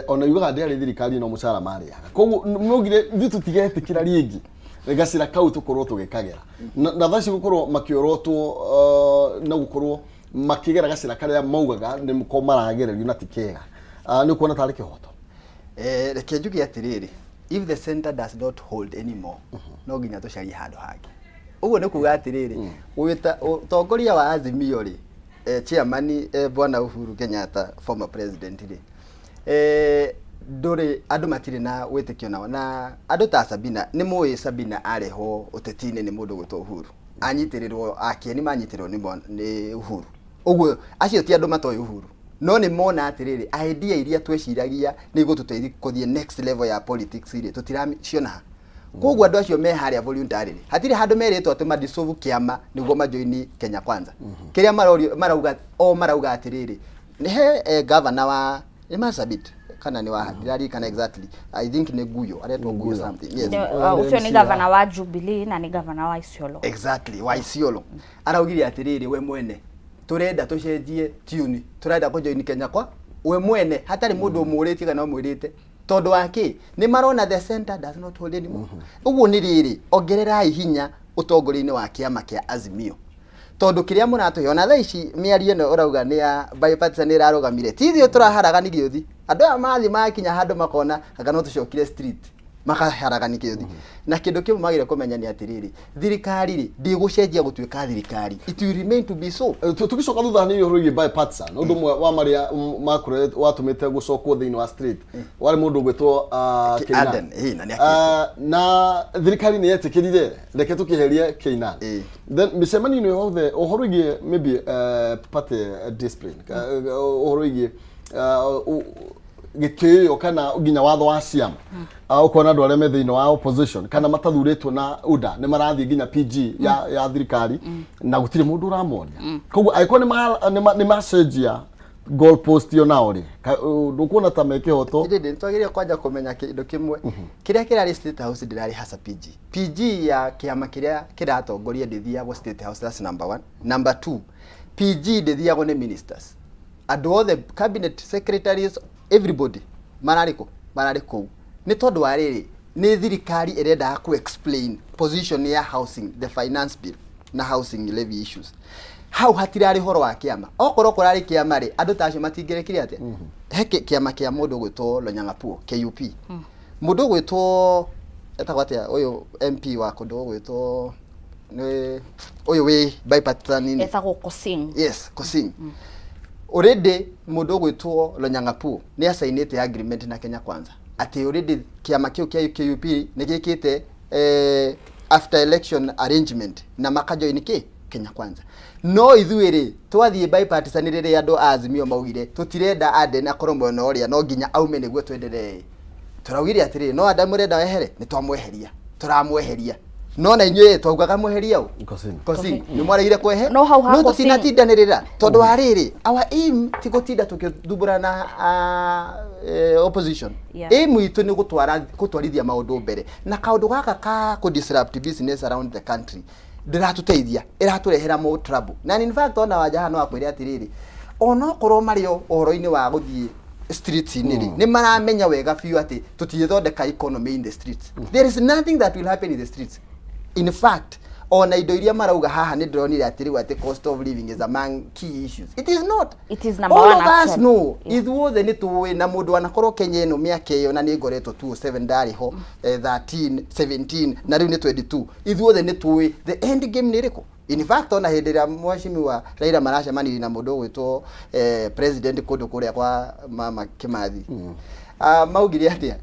ona yugaga ndĩarĩ thirikari no mũcara marĩaga, koguo nĩ ithuĩ tũtigetĩkĩra rĩngĩ gacĩra kau tũkorwo tũgĩkagera na thaa ici gũkorwo makĩorotwo na gũkorwo makĩgera gacĩra karĩa maugaga nĩ ko maragererio na ti kega. Ah, nĩ ũkuona tarĩ kĩhoto? Reke njuge atĩrĩrĩ, if the center does not hold anymore, no nginya tũcarie handũ hangĩ. Ũguo nĩ kuga atĩrĩrĩ, gwĩta ũtongoria wa Azimio rĩ, chairman bwana Uhuru Kenyatta, former president rĩ, ndũrĩ andũ matirĩ na wĩtĩkio nao, na andũ ta Sabina, nĩ mũĩ Sabina arehwo ũteti-inĩ nĩ mũndũ gwĩtwo Uhuru, anyitĩrĩrwo akĩeni manyitĩrĩrwo nĩ Uhuru. Ũguo acio ti andũ matoĩ Uhuru, no nĩ mona atĩrĩrĩ, idea iria tweciragia nĩ igũtũteithia kũthiĩ next level ya politics rĩ, tũtiraciona ha. Koguo andũ acio me harĩa voluntarily, hatirĩ handũ merĩtwo atĩ madissolve kĩama nĩguo majoini Kenya Kwanza. Kĩrĩa marorio marauga o marauga atĩrĩrĩ, nĩ he governor wa nĩ Marsabit kana nĩ wa, ndiraririkana exactly, I think nĩ Guyo, aretwo Guyo something, yes. Ũcio nĩ gavana wa Jubilee na nĩ gavana wa Isiolo. Exactly, wa Isiolo araugire atĩrĩrĩ, we mwene turenda tucenjie tune, turenda kũjoin Kenya kwa we mwene hatarĩ mũndũ ũmũrĩtie kana ũmwĩrĩte, tondũ wa kĩ? Nĩ marona the center does not hold anymore. Ũguo nĩ rĩrĩ, ongererai hinya ũtongoria-inĩ wa kĩama kĩa Azimio, tondũ kĩrĩa mũratũhe ona thaa ici, mĩario ĩno ũrauga nĩ ya bipartisan ĩrarũgamire, ti ithuĩ tũraharagani gĩũthi. Andũ aya mathiĩ makinya handũ makona anga no tũcokire street, makaharagani gĩũthi. Na kĩndũ kĩmwe magĩrĩire kũmenya nĩ atĩrĩrĩ, thirikari rĩ ndĩgũcenjia gũtuĩka thirikari, it will remain to be so. Tũgĩcoka thutha hanini ũhoro wĩgiĩ bipartisan, ũndũ ũmwe wa marĩa makoretwo watũmĩte gũcokwo thĩinĩ wa street warĩ mũndũ ũgwĩtwo Keynan. Aden, na nĩ akĩtwo. Na thirikari nĩ yetĩkĩrire reke tũkĩherie Keynan. Then mĩcemanio-inĩ yothe ũhoro wĩgiĩ maybe party discipline, ũhoro wĩgiĩ gĩtĩo kana nginya watho wa ciama, ũkona andũ arĩa me thĩinĩ wa opposition kana matathurĩtwo na UDA nĩ marathiĩ nginya PG ya thirikari na gũtirĩ mũndũ ũramoria. Koguo angĩkorwo nĩ macenjia goal post yo nao rĩ, ndũkuona ta me kĩhoto? Atĩrĩrĩ, nĩtwagĩrĩire kwanja kũmenya kĩndũ kĩmwe, kĩrĩa kĩrarĩ State House ndĩrarĩ hasa PG. PG ya kĩama kĩrĩa kĩratongoria ndĩthiagwo State House, that's number one. Number two, PG ndĩthiagwo nĩ ministers. Andũ othe, cabinet secretaries, everybody mararĩ kũ? Mararĩ kũu. Nĩ tondũ wa rĩrĩ, nĩ thirikari ĩrendaga ku explain position ya housing, the finance bill na housing levy issues. Hau hatirarĩ horo wa kĩama. Okorwo kũrarĩ kĩama rĩ, andũ ta acio matingĩrekire atĩa? He kĩama kĩa mũndũ ũgwĩtwo Lonyangapuo, KUP, mũndũ ũgwĩtwo etagwo atĩa, ũyũ MP wa kũndũ ũgwĩtwo nĩ ũyũ wĩ bipartisan. Etagwo Kosing. Yes, Kosing. Already mũndũ ũgwĩtwo Lonyangapuo nĩ asainĩte agreement na Kenya Kwanza atĩ already kĩama kĩu kĩa KUP nĩ gĩkĩte after election arrangement na makajoin kĩ Kenya Kwanza. No ithuĩ rĩ, twathiĩ bipartisan, rĩrĩa andũ a Azimio maugire tũtirenda Aden akorwo mwena ũrĩa, no nginya aume nĩguo twenderee, tũraugire atĩrĩrĩ, no Aden mũrenda wehere, nĩ twamweheria, tũramweheria, no na inyuĩ twaugaga mweheria ũ? Kosing. Kosing nĩ mwaregire kwehe. No hau ha no Kosing- tũtinatindanĩrĩra, tondũ wa rĩrĩ, our aim ti gũtinda tũkĩthumbũrana na opposition. Aim itũ nĩ gũtwara gũtwarithia maũndũ mbere, na kaũndũ gaka ka kũ disrupt business around the country ndĩratũteithia, ĩratũrehera more trouble. Na in fact ona wanja haha no akwĩre atĩrĩrĩ, onokorwo marĩ o ũhoro-inĩ wa gũthiĩ streets-inĩ rĩ, nĩ maramenya wega biũ atĩ tũtingĩthondeka economy in the streets. There is nothing that will happen in the streets. In fact, ona indo iria marauga haha, nĩ ndĩronire atĩ rĩu atĩ cost of living is among key issues. It is not. It is number All one, of us actually. know, ithuothe nĩ tũĩ, na mũndũ anakorwo Kenya ĩno mĩaka ĩyo, na nĩ ngoretwo 27 ndarĩ ho, 13, 17, na rĩu nĩ 22, ithuothe nĩ tũĩ the end game nĩ ĩrĩkũ. In fact, ona hĩndĩ ĩrĩa mheshimiwa Raila maracemanirie na mũndũ ũgwĩtwo president kũndũ kũrĩa kwa mama Kimathi, maugire atĩa?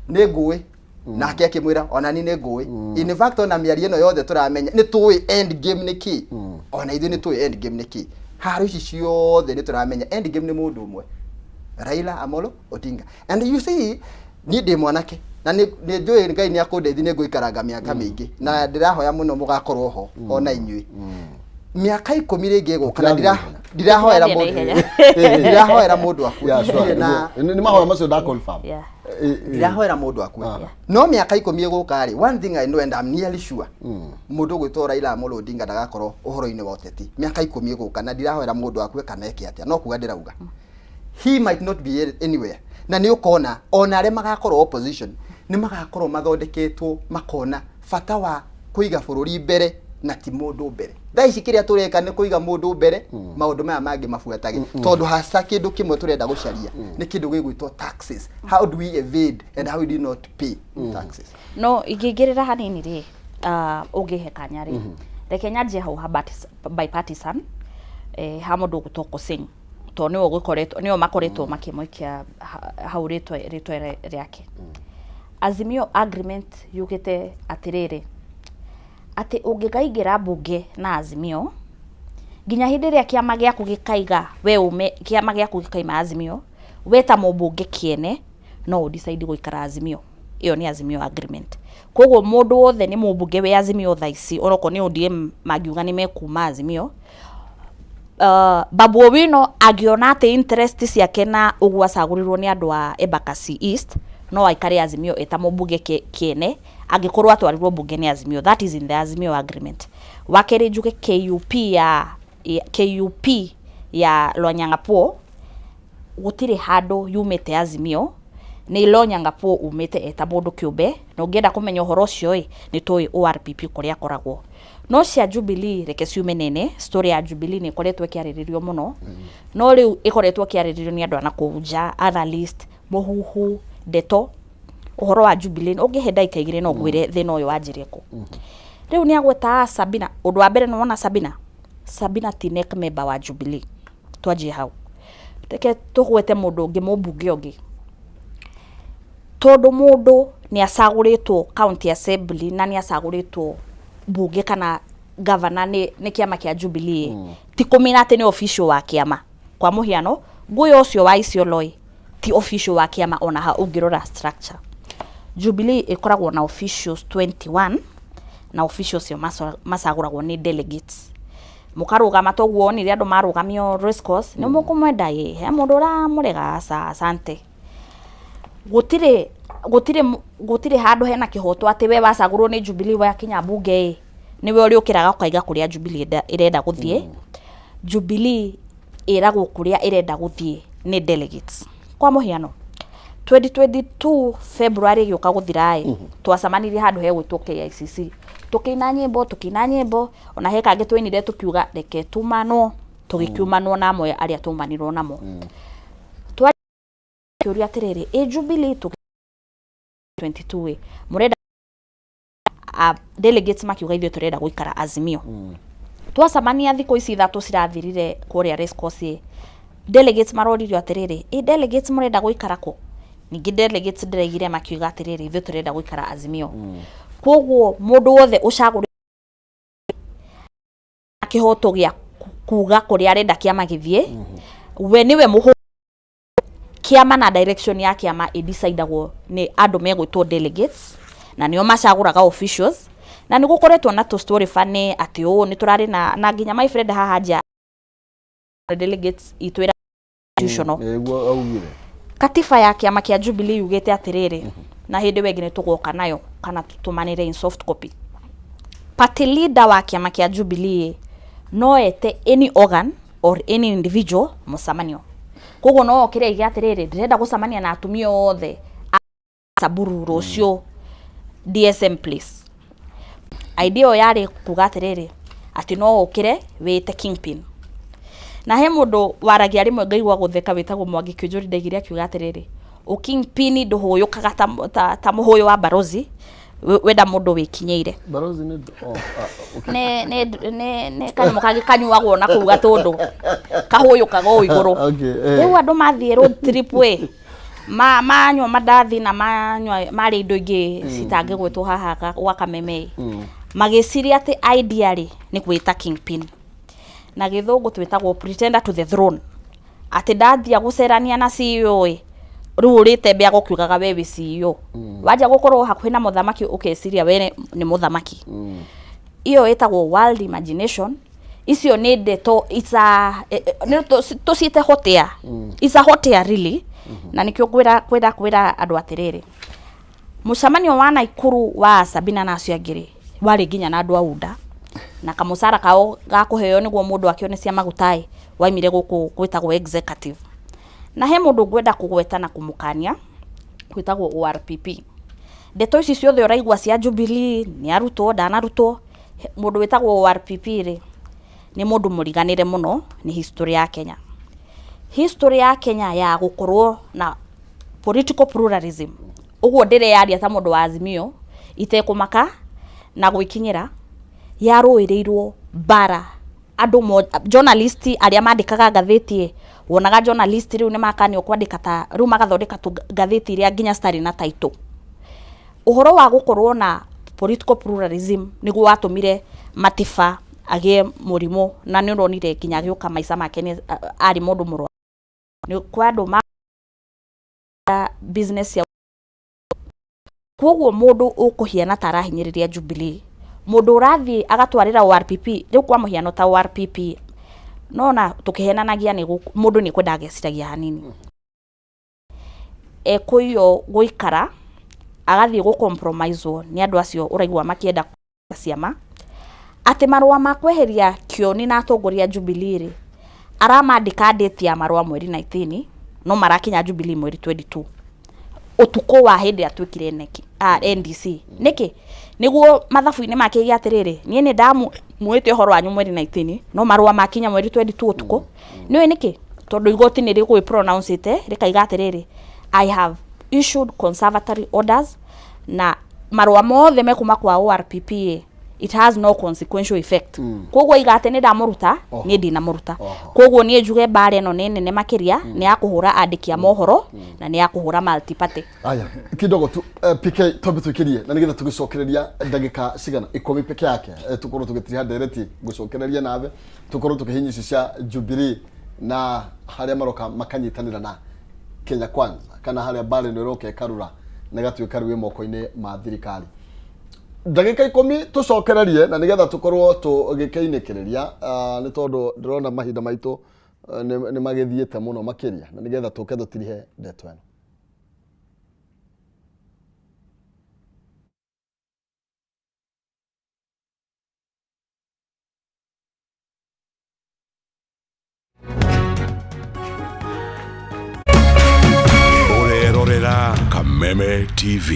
Nĩ ngũĩ. Nake akĩmwĩra ona ni nĩ ngũĩ. In fact, ona mĩario ĩno yothe tũramenya, nĩ tũĩ end game nĩ kĩ. Ona ithuĩ nĩ tũĩ end game nĩ kĩ. Haro ici ciothe nĩ tũramenya end game nĩ mũndũ ũmwe, Raila Amolo Odinga. And you see, Niĩ ndĩ mwanake na nĩ njũĩ Ngai nĩ akũndeithia, nĩ ngũikaranga mĩaka mĩingĩ, na ndĩrahoya mũno mũgakorwo ho ona inyuĩ mĩaka 10 rĩngĩ ĩgũka, na ndirahoera Tũtirathiĩ na mũndũ, ihenya. ndirahoera mũndũ akue. Yeah, sure. Ndirĩ na Nĩ mahoya macio nda confirm. Ndirahoera mũndũ akue, no mĩaka 10 ĩgũka rĩ, one thing I know and I'm nearly sure, mũndũ ũgwĩtwo Raila Amolo Odinga ndagakorwo ũhoro-inĩ wa ũteti mĩaka 10 ĩgũka, na ndirahoera mũndũ akue kana eke atĩa, no kuga ndĩrauga he might not be anywhere, na nĩ ũkona ona arĩa magakorwo opposition nĩ magakorwo mathondeketwo makona bata wa kũiga bũrũri mbere na ti mũndũ mbere. Thaa ici kĩrĩa tũreka nĩ kũiga mũndũ mbere, maũndũ maya mangĩ mabuatage, tondũ hasa kĩndũ kĩmwe tũrenda gũcaria nĩ kĩndũ gĩgwĩtwo taxes. How do we evade and how do we not pay taxes? No ingĩingĩrĩra hanini rĩ, ũngĩhe kanya rĩ, reke nyanjie hau ha bipartisan, ha mũndũ ũgwĩtwo Kosing, tondũ nĩwe ũgĩkoretwo, nĩo makoretwo makĩmũikia hau rĩtwa rĩake. Azimio agreement yugĩte atĩrĩrĩ, atĩ ũngĩkaingĩra mbunge na Azimio, nginya hĩndĩ ĩrĩa kĩama gĩaku gĩkaiga we ume, kĩama gĩaku gĩkaima Azimio, we ta mũmbunge kĩene no ũ decide gũikara Azimio. Ĩyo nĩ Azimio agreement. Koguo mũndũ wothe nĩ mũmbunge wĩ Azimio thaa ici, onokorwo nĩ ODM mangiuga nĩ mekuma Azimio, Babu Owino angĩona atĩ interest ciake na ũguo acagũrirwo nĩ andũ a Embakasi East, no aikare Azimio eta mũmbunge kĩene angĩkorwo atwarirwo mbunge nĩ Azimio. That is in the Azimio agreement. Wa kerĩ, njuge KUP ya KUP ya Lonyangapuo gũtirĩ handũ yumĩte Azimio, nĩ Lonyangapuo umĩte eta mũndũ kĩũmbe, na ũngĩenda kũmenya ũhoro ũcio ĩ, nĩ tũĩ ORPP kũrĩa akoragwo. No cia Jubilee reke ciume nene. Story ya Jubilee nĩ ĩkoretwo ĩkĩarĩrĩrio mũno, no rĩu ĩkoretwo ĩkĩarĩrĩrio nĩ andũ a nakũu nja, analyst, mũhuhu, ndeto ũhoro wa Jubilee. Ũngĩhe ndagĩka 2 no ngwĩre thĩna ũyũ wanjirie kũ. Rĩu nĩ agweta Sabina. Ũndũ wa mbere, nĩ wona Sabina ti NEC member wa Jubilee, twanjie hau. Reke tũgwete mũndũ ũngĩ, mũmbunge ũngĩ, tondũ mũndũ nĩ acagũrĩtwo county assembly na nĩ acagũrĩtwo mbunge kana governor nĩ kĩama kĩa Jubilee, ti kũmenya atĩ nĩ official wa kĩama. Kwa mũhiano, Ngũya ũcio wa Isiolo ĩ, ti official wa kĩama. Ona ha ũngĩrora structure, Jubilee ĩkoragwo na officials 21, na officials cio macagũragwo nĩ delegates. Mũkarũgama toguo wonire andũ marũgamio race course, nĩ mũkũmwenda ĩ, he mũndũ ũramũrega? Aca, asante. Gũtirĩ handũ hena kĩhoto atĩ we wacagũrwo nĩ Jubilee, wakinya mbunge ĩ, nĩwe ũrĩũkĩraga ũkaiga kũrĩa Jubilee ĩrenda gũthiĩ. Jubilee ĩragwo kũrĩa ĩrenda gũthiĩ nĩ delegates. Kwa mũhiano, 2022 February ĩgĩũka gũthira ĩ, twacemanirie handũ hegwĩtwo KICC, tũkĩina nyĩmbo, ona he kangĩ twainire tũkiuga reke tumanwo, tũgĩkiumanwo na amwe arĩa tumanirwo namo. Twakĩũria atĩrĩrĩ, ĩ Jubilee 22 ĩ mũrenda? Delegates makiuga ithuĩ tũrenda gũikara Azimio. Twacemania thikũ ici 3 cirathirire kũrĩa race course ĩ, delegates maroririo atĩrĩrĩ, ĩ delegates mũrenda gũikara kũ? Ningĩ delegates ndĩraigire makiuga atĩrĩrĩ, ithuĩ tũrenda gũikara Azimio. Koguo mũndũ wothe ũcagũrĩ kĩhoto gĩa kuga kũrĩa arenda kĩama gĩthiĩ, we nĩwe mũhũ kĩama, na direction ya kĩama ĩdecidagwo nĩ andũ megwĩtwo delegates, na nĩo macagũraga officials. Na nĩ gũkoretwo na tũ story funny atĩ ũũ nĩ tũrarĩ na nginya my friend haha nja, delegates itũ ĩra institutional. Nĩguo augire. Katiba ya kĩama kĩa Jubilee yugĩte atĩrĩrĩ, na hĩndĩ ĩyo ĩngĩ nĩ tũgoka nayo kana tũtũmanĩre in soft copy, party leader wa kĩama kĩa Jubilee no ete any organ or any individual mũcemanio. Koguo no okĩre aige atĩrĩrĩ, ndĩrenda gũcemania na atumia othe a Samburu rũciũ DSM Place. Idea ĩyo yarĩ kuga atĩrĩrĩ, atĩ no ũkĩre wĩte kingpin. Na he mũndũ waragia rĩmwe ngaigua gũtheka, wĩtagwo Mwangi Kĩũnjũri, ndaigire akiuga atĩrĩrĩ, ũkingpin ndũhũyũkaga ta mũhũyũ wa barozi, wenda mũndũ wĩkinyĩire. Barozi nĩ oh, ah, okay. Nĩ kanyamũ kangĩ kanyuagwo na kũu gatũndũ kahũyũkaga ũũ igũrũ. Okay. Rĩu andũ mathiĩ road trip ĩ, manyua mandathi na manyua marĩa indo ingĩ citangĩgwetwo haha gwa kameme ĩ, magĩciria atĩ idea rĩ nĩ gwĩta kingpin, na gĩthũngũ twĩtagwo pretender to the throne, atĩ ndathia gũcerania na CEO ĩ, Rĩu ũrĩtembeaga ũkiugaga we wĩ CEO. Wanjia gũkorwo hakuhĩ na mũthamaki ũkeciria we nĩ mũthamaki. Iyo ĩtagwo world imagination. Icio nĩ ndeto, it's a nĩ tũciĩte hot air. It's a hot air really. Na nĩkĩo ngwĩra kwĩra kwĩra andũ atĩrĩrĩ, mũcemanio wa Naikuru wa Sabina na acio angĩ rĩ, warĩ nginya na andũ a UDA na kamũcara kao ga kũheo nĩguo mũndũ akĩone cia maguta ĩ, waimire gũkũ gwĩtagwo executive. Na he mũndũ ngwenda kũgweta na kũmũkania gwĩtagwo ORPP. Ndeto ici ciothe ũraigua cia Jubilee nĩ arutwo ndanarutwo, mũndũ wĩtagwo ORPP rĩ, nĩ mũndũ mũriganĩre mũno nĩ history ya Kenya. History ya Kenya ya gũkorwo na political pluralism, ũguo ndĩreyaria ta mũndũ wa Azimio itekũmaka na gwĩkinyĩra, yarũĩrĩirwo mbara andũ journalist arĩa mandĩkaga ngathĩti, wonaga journalist rĩu nĩ makanio kwandĩka ta rĩu magathondeka tu ngathĩti iria nginya citarĩ na title. Ũhoro wa gũkorwo na political pluralism nĩguo watũmire Matiba agĩe mũrimũ, na nĩ ũronire nginya agĩũka maica make nĩ arĩ mũndũ mũrwaru. Nĩ kwa andũ ma business ya koguo mũndũ ũkũhiana ta arahinyĩrĩria Jubilee, mũndũ ũrathiĩ agatwarĩra ORPP rĩu kwa mũhiano ta ORPP, nona tũkĩhenanagia nĩ mũndũ nĩ kwenda ageciragia hanini, ekũiywo gũikara agathiĩ gũ compromise nĩ andũ acio ũraigua makĩenda ciama, atĩ marũa ma kweheria Kioni na atongoria Jubilee rĩ, aramandĩka date ya marũa mweri 19, no marakinya Jubilee mweri 22 ũtukũ wa hĩndĩ atuĩkire NEC, NDC. Nĩkĩ? Nĩguo mathabu-inĩ make ige atĩrĩrĩ, niĩ nĩ ndamwĩte ũhoro wanyu mweri 19, no marũa makinya mweri 22 ũtukũ. Nĩũĩ nĩkĩ? Tondũ igoti nĩ rĩgwĩ pronounce ĩte rĩkaiga atĩrĩrĩ, I have issued conservatory orders, na marũa mothe mekuma kwa ORPP, it has no consequential effect. Koguo iga atĩ nĩ ndamũruta, niĩ ndinamũruta. Koguo niĩ njuge mbara ĩno nĩ nene makĩria, nĩ ya kũhũra andĩki a mohoro na nĩ ya kũhũra multi-party. Aya, kidogo tu, PK, twambe twikirie na nigetha tugicokereria ndagika cigana 10 peke yake, tukorwo tugitiriha ndereti gucokereria nawe, tukorwo tukihinya ici cia Jubilee na haria maroka makanyitanira na Kenya Kwanza, kana haria mbara ĩno ĩroka ĩkarura na ĩgatuĩka rĩu ĩ moko-inĩ ma thirikari. Ndagĩka 10 tũcokererie na nĩgetha tũkorwo tũgĩkĩinĩkĩrĩria, nĩ tondũ ndĩrona mahinda maitũ nĩ magĩthiĩte mũno makĩria, na nĩgetha tũke tũtirihe ndeto ĩno. Ũrerorera Kameme TV.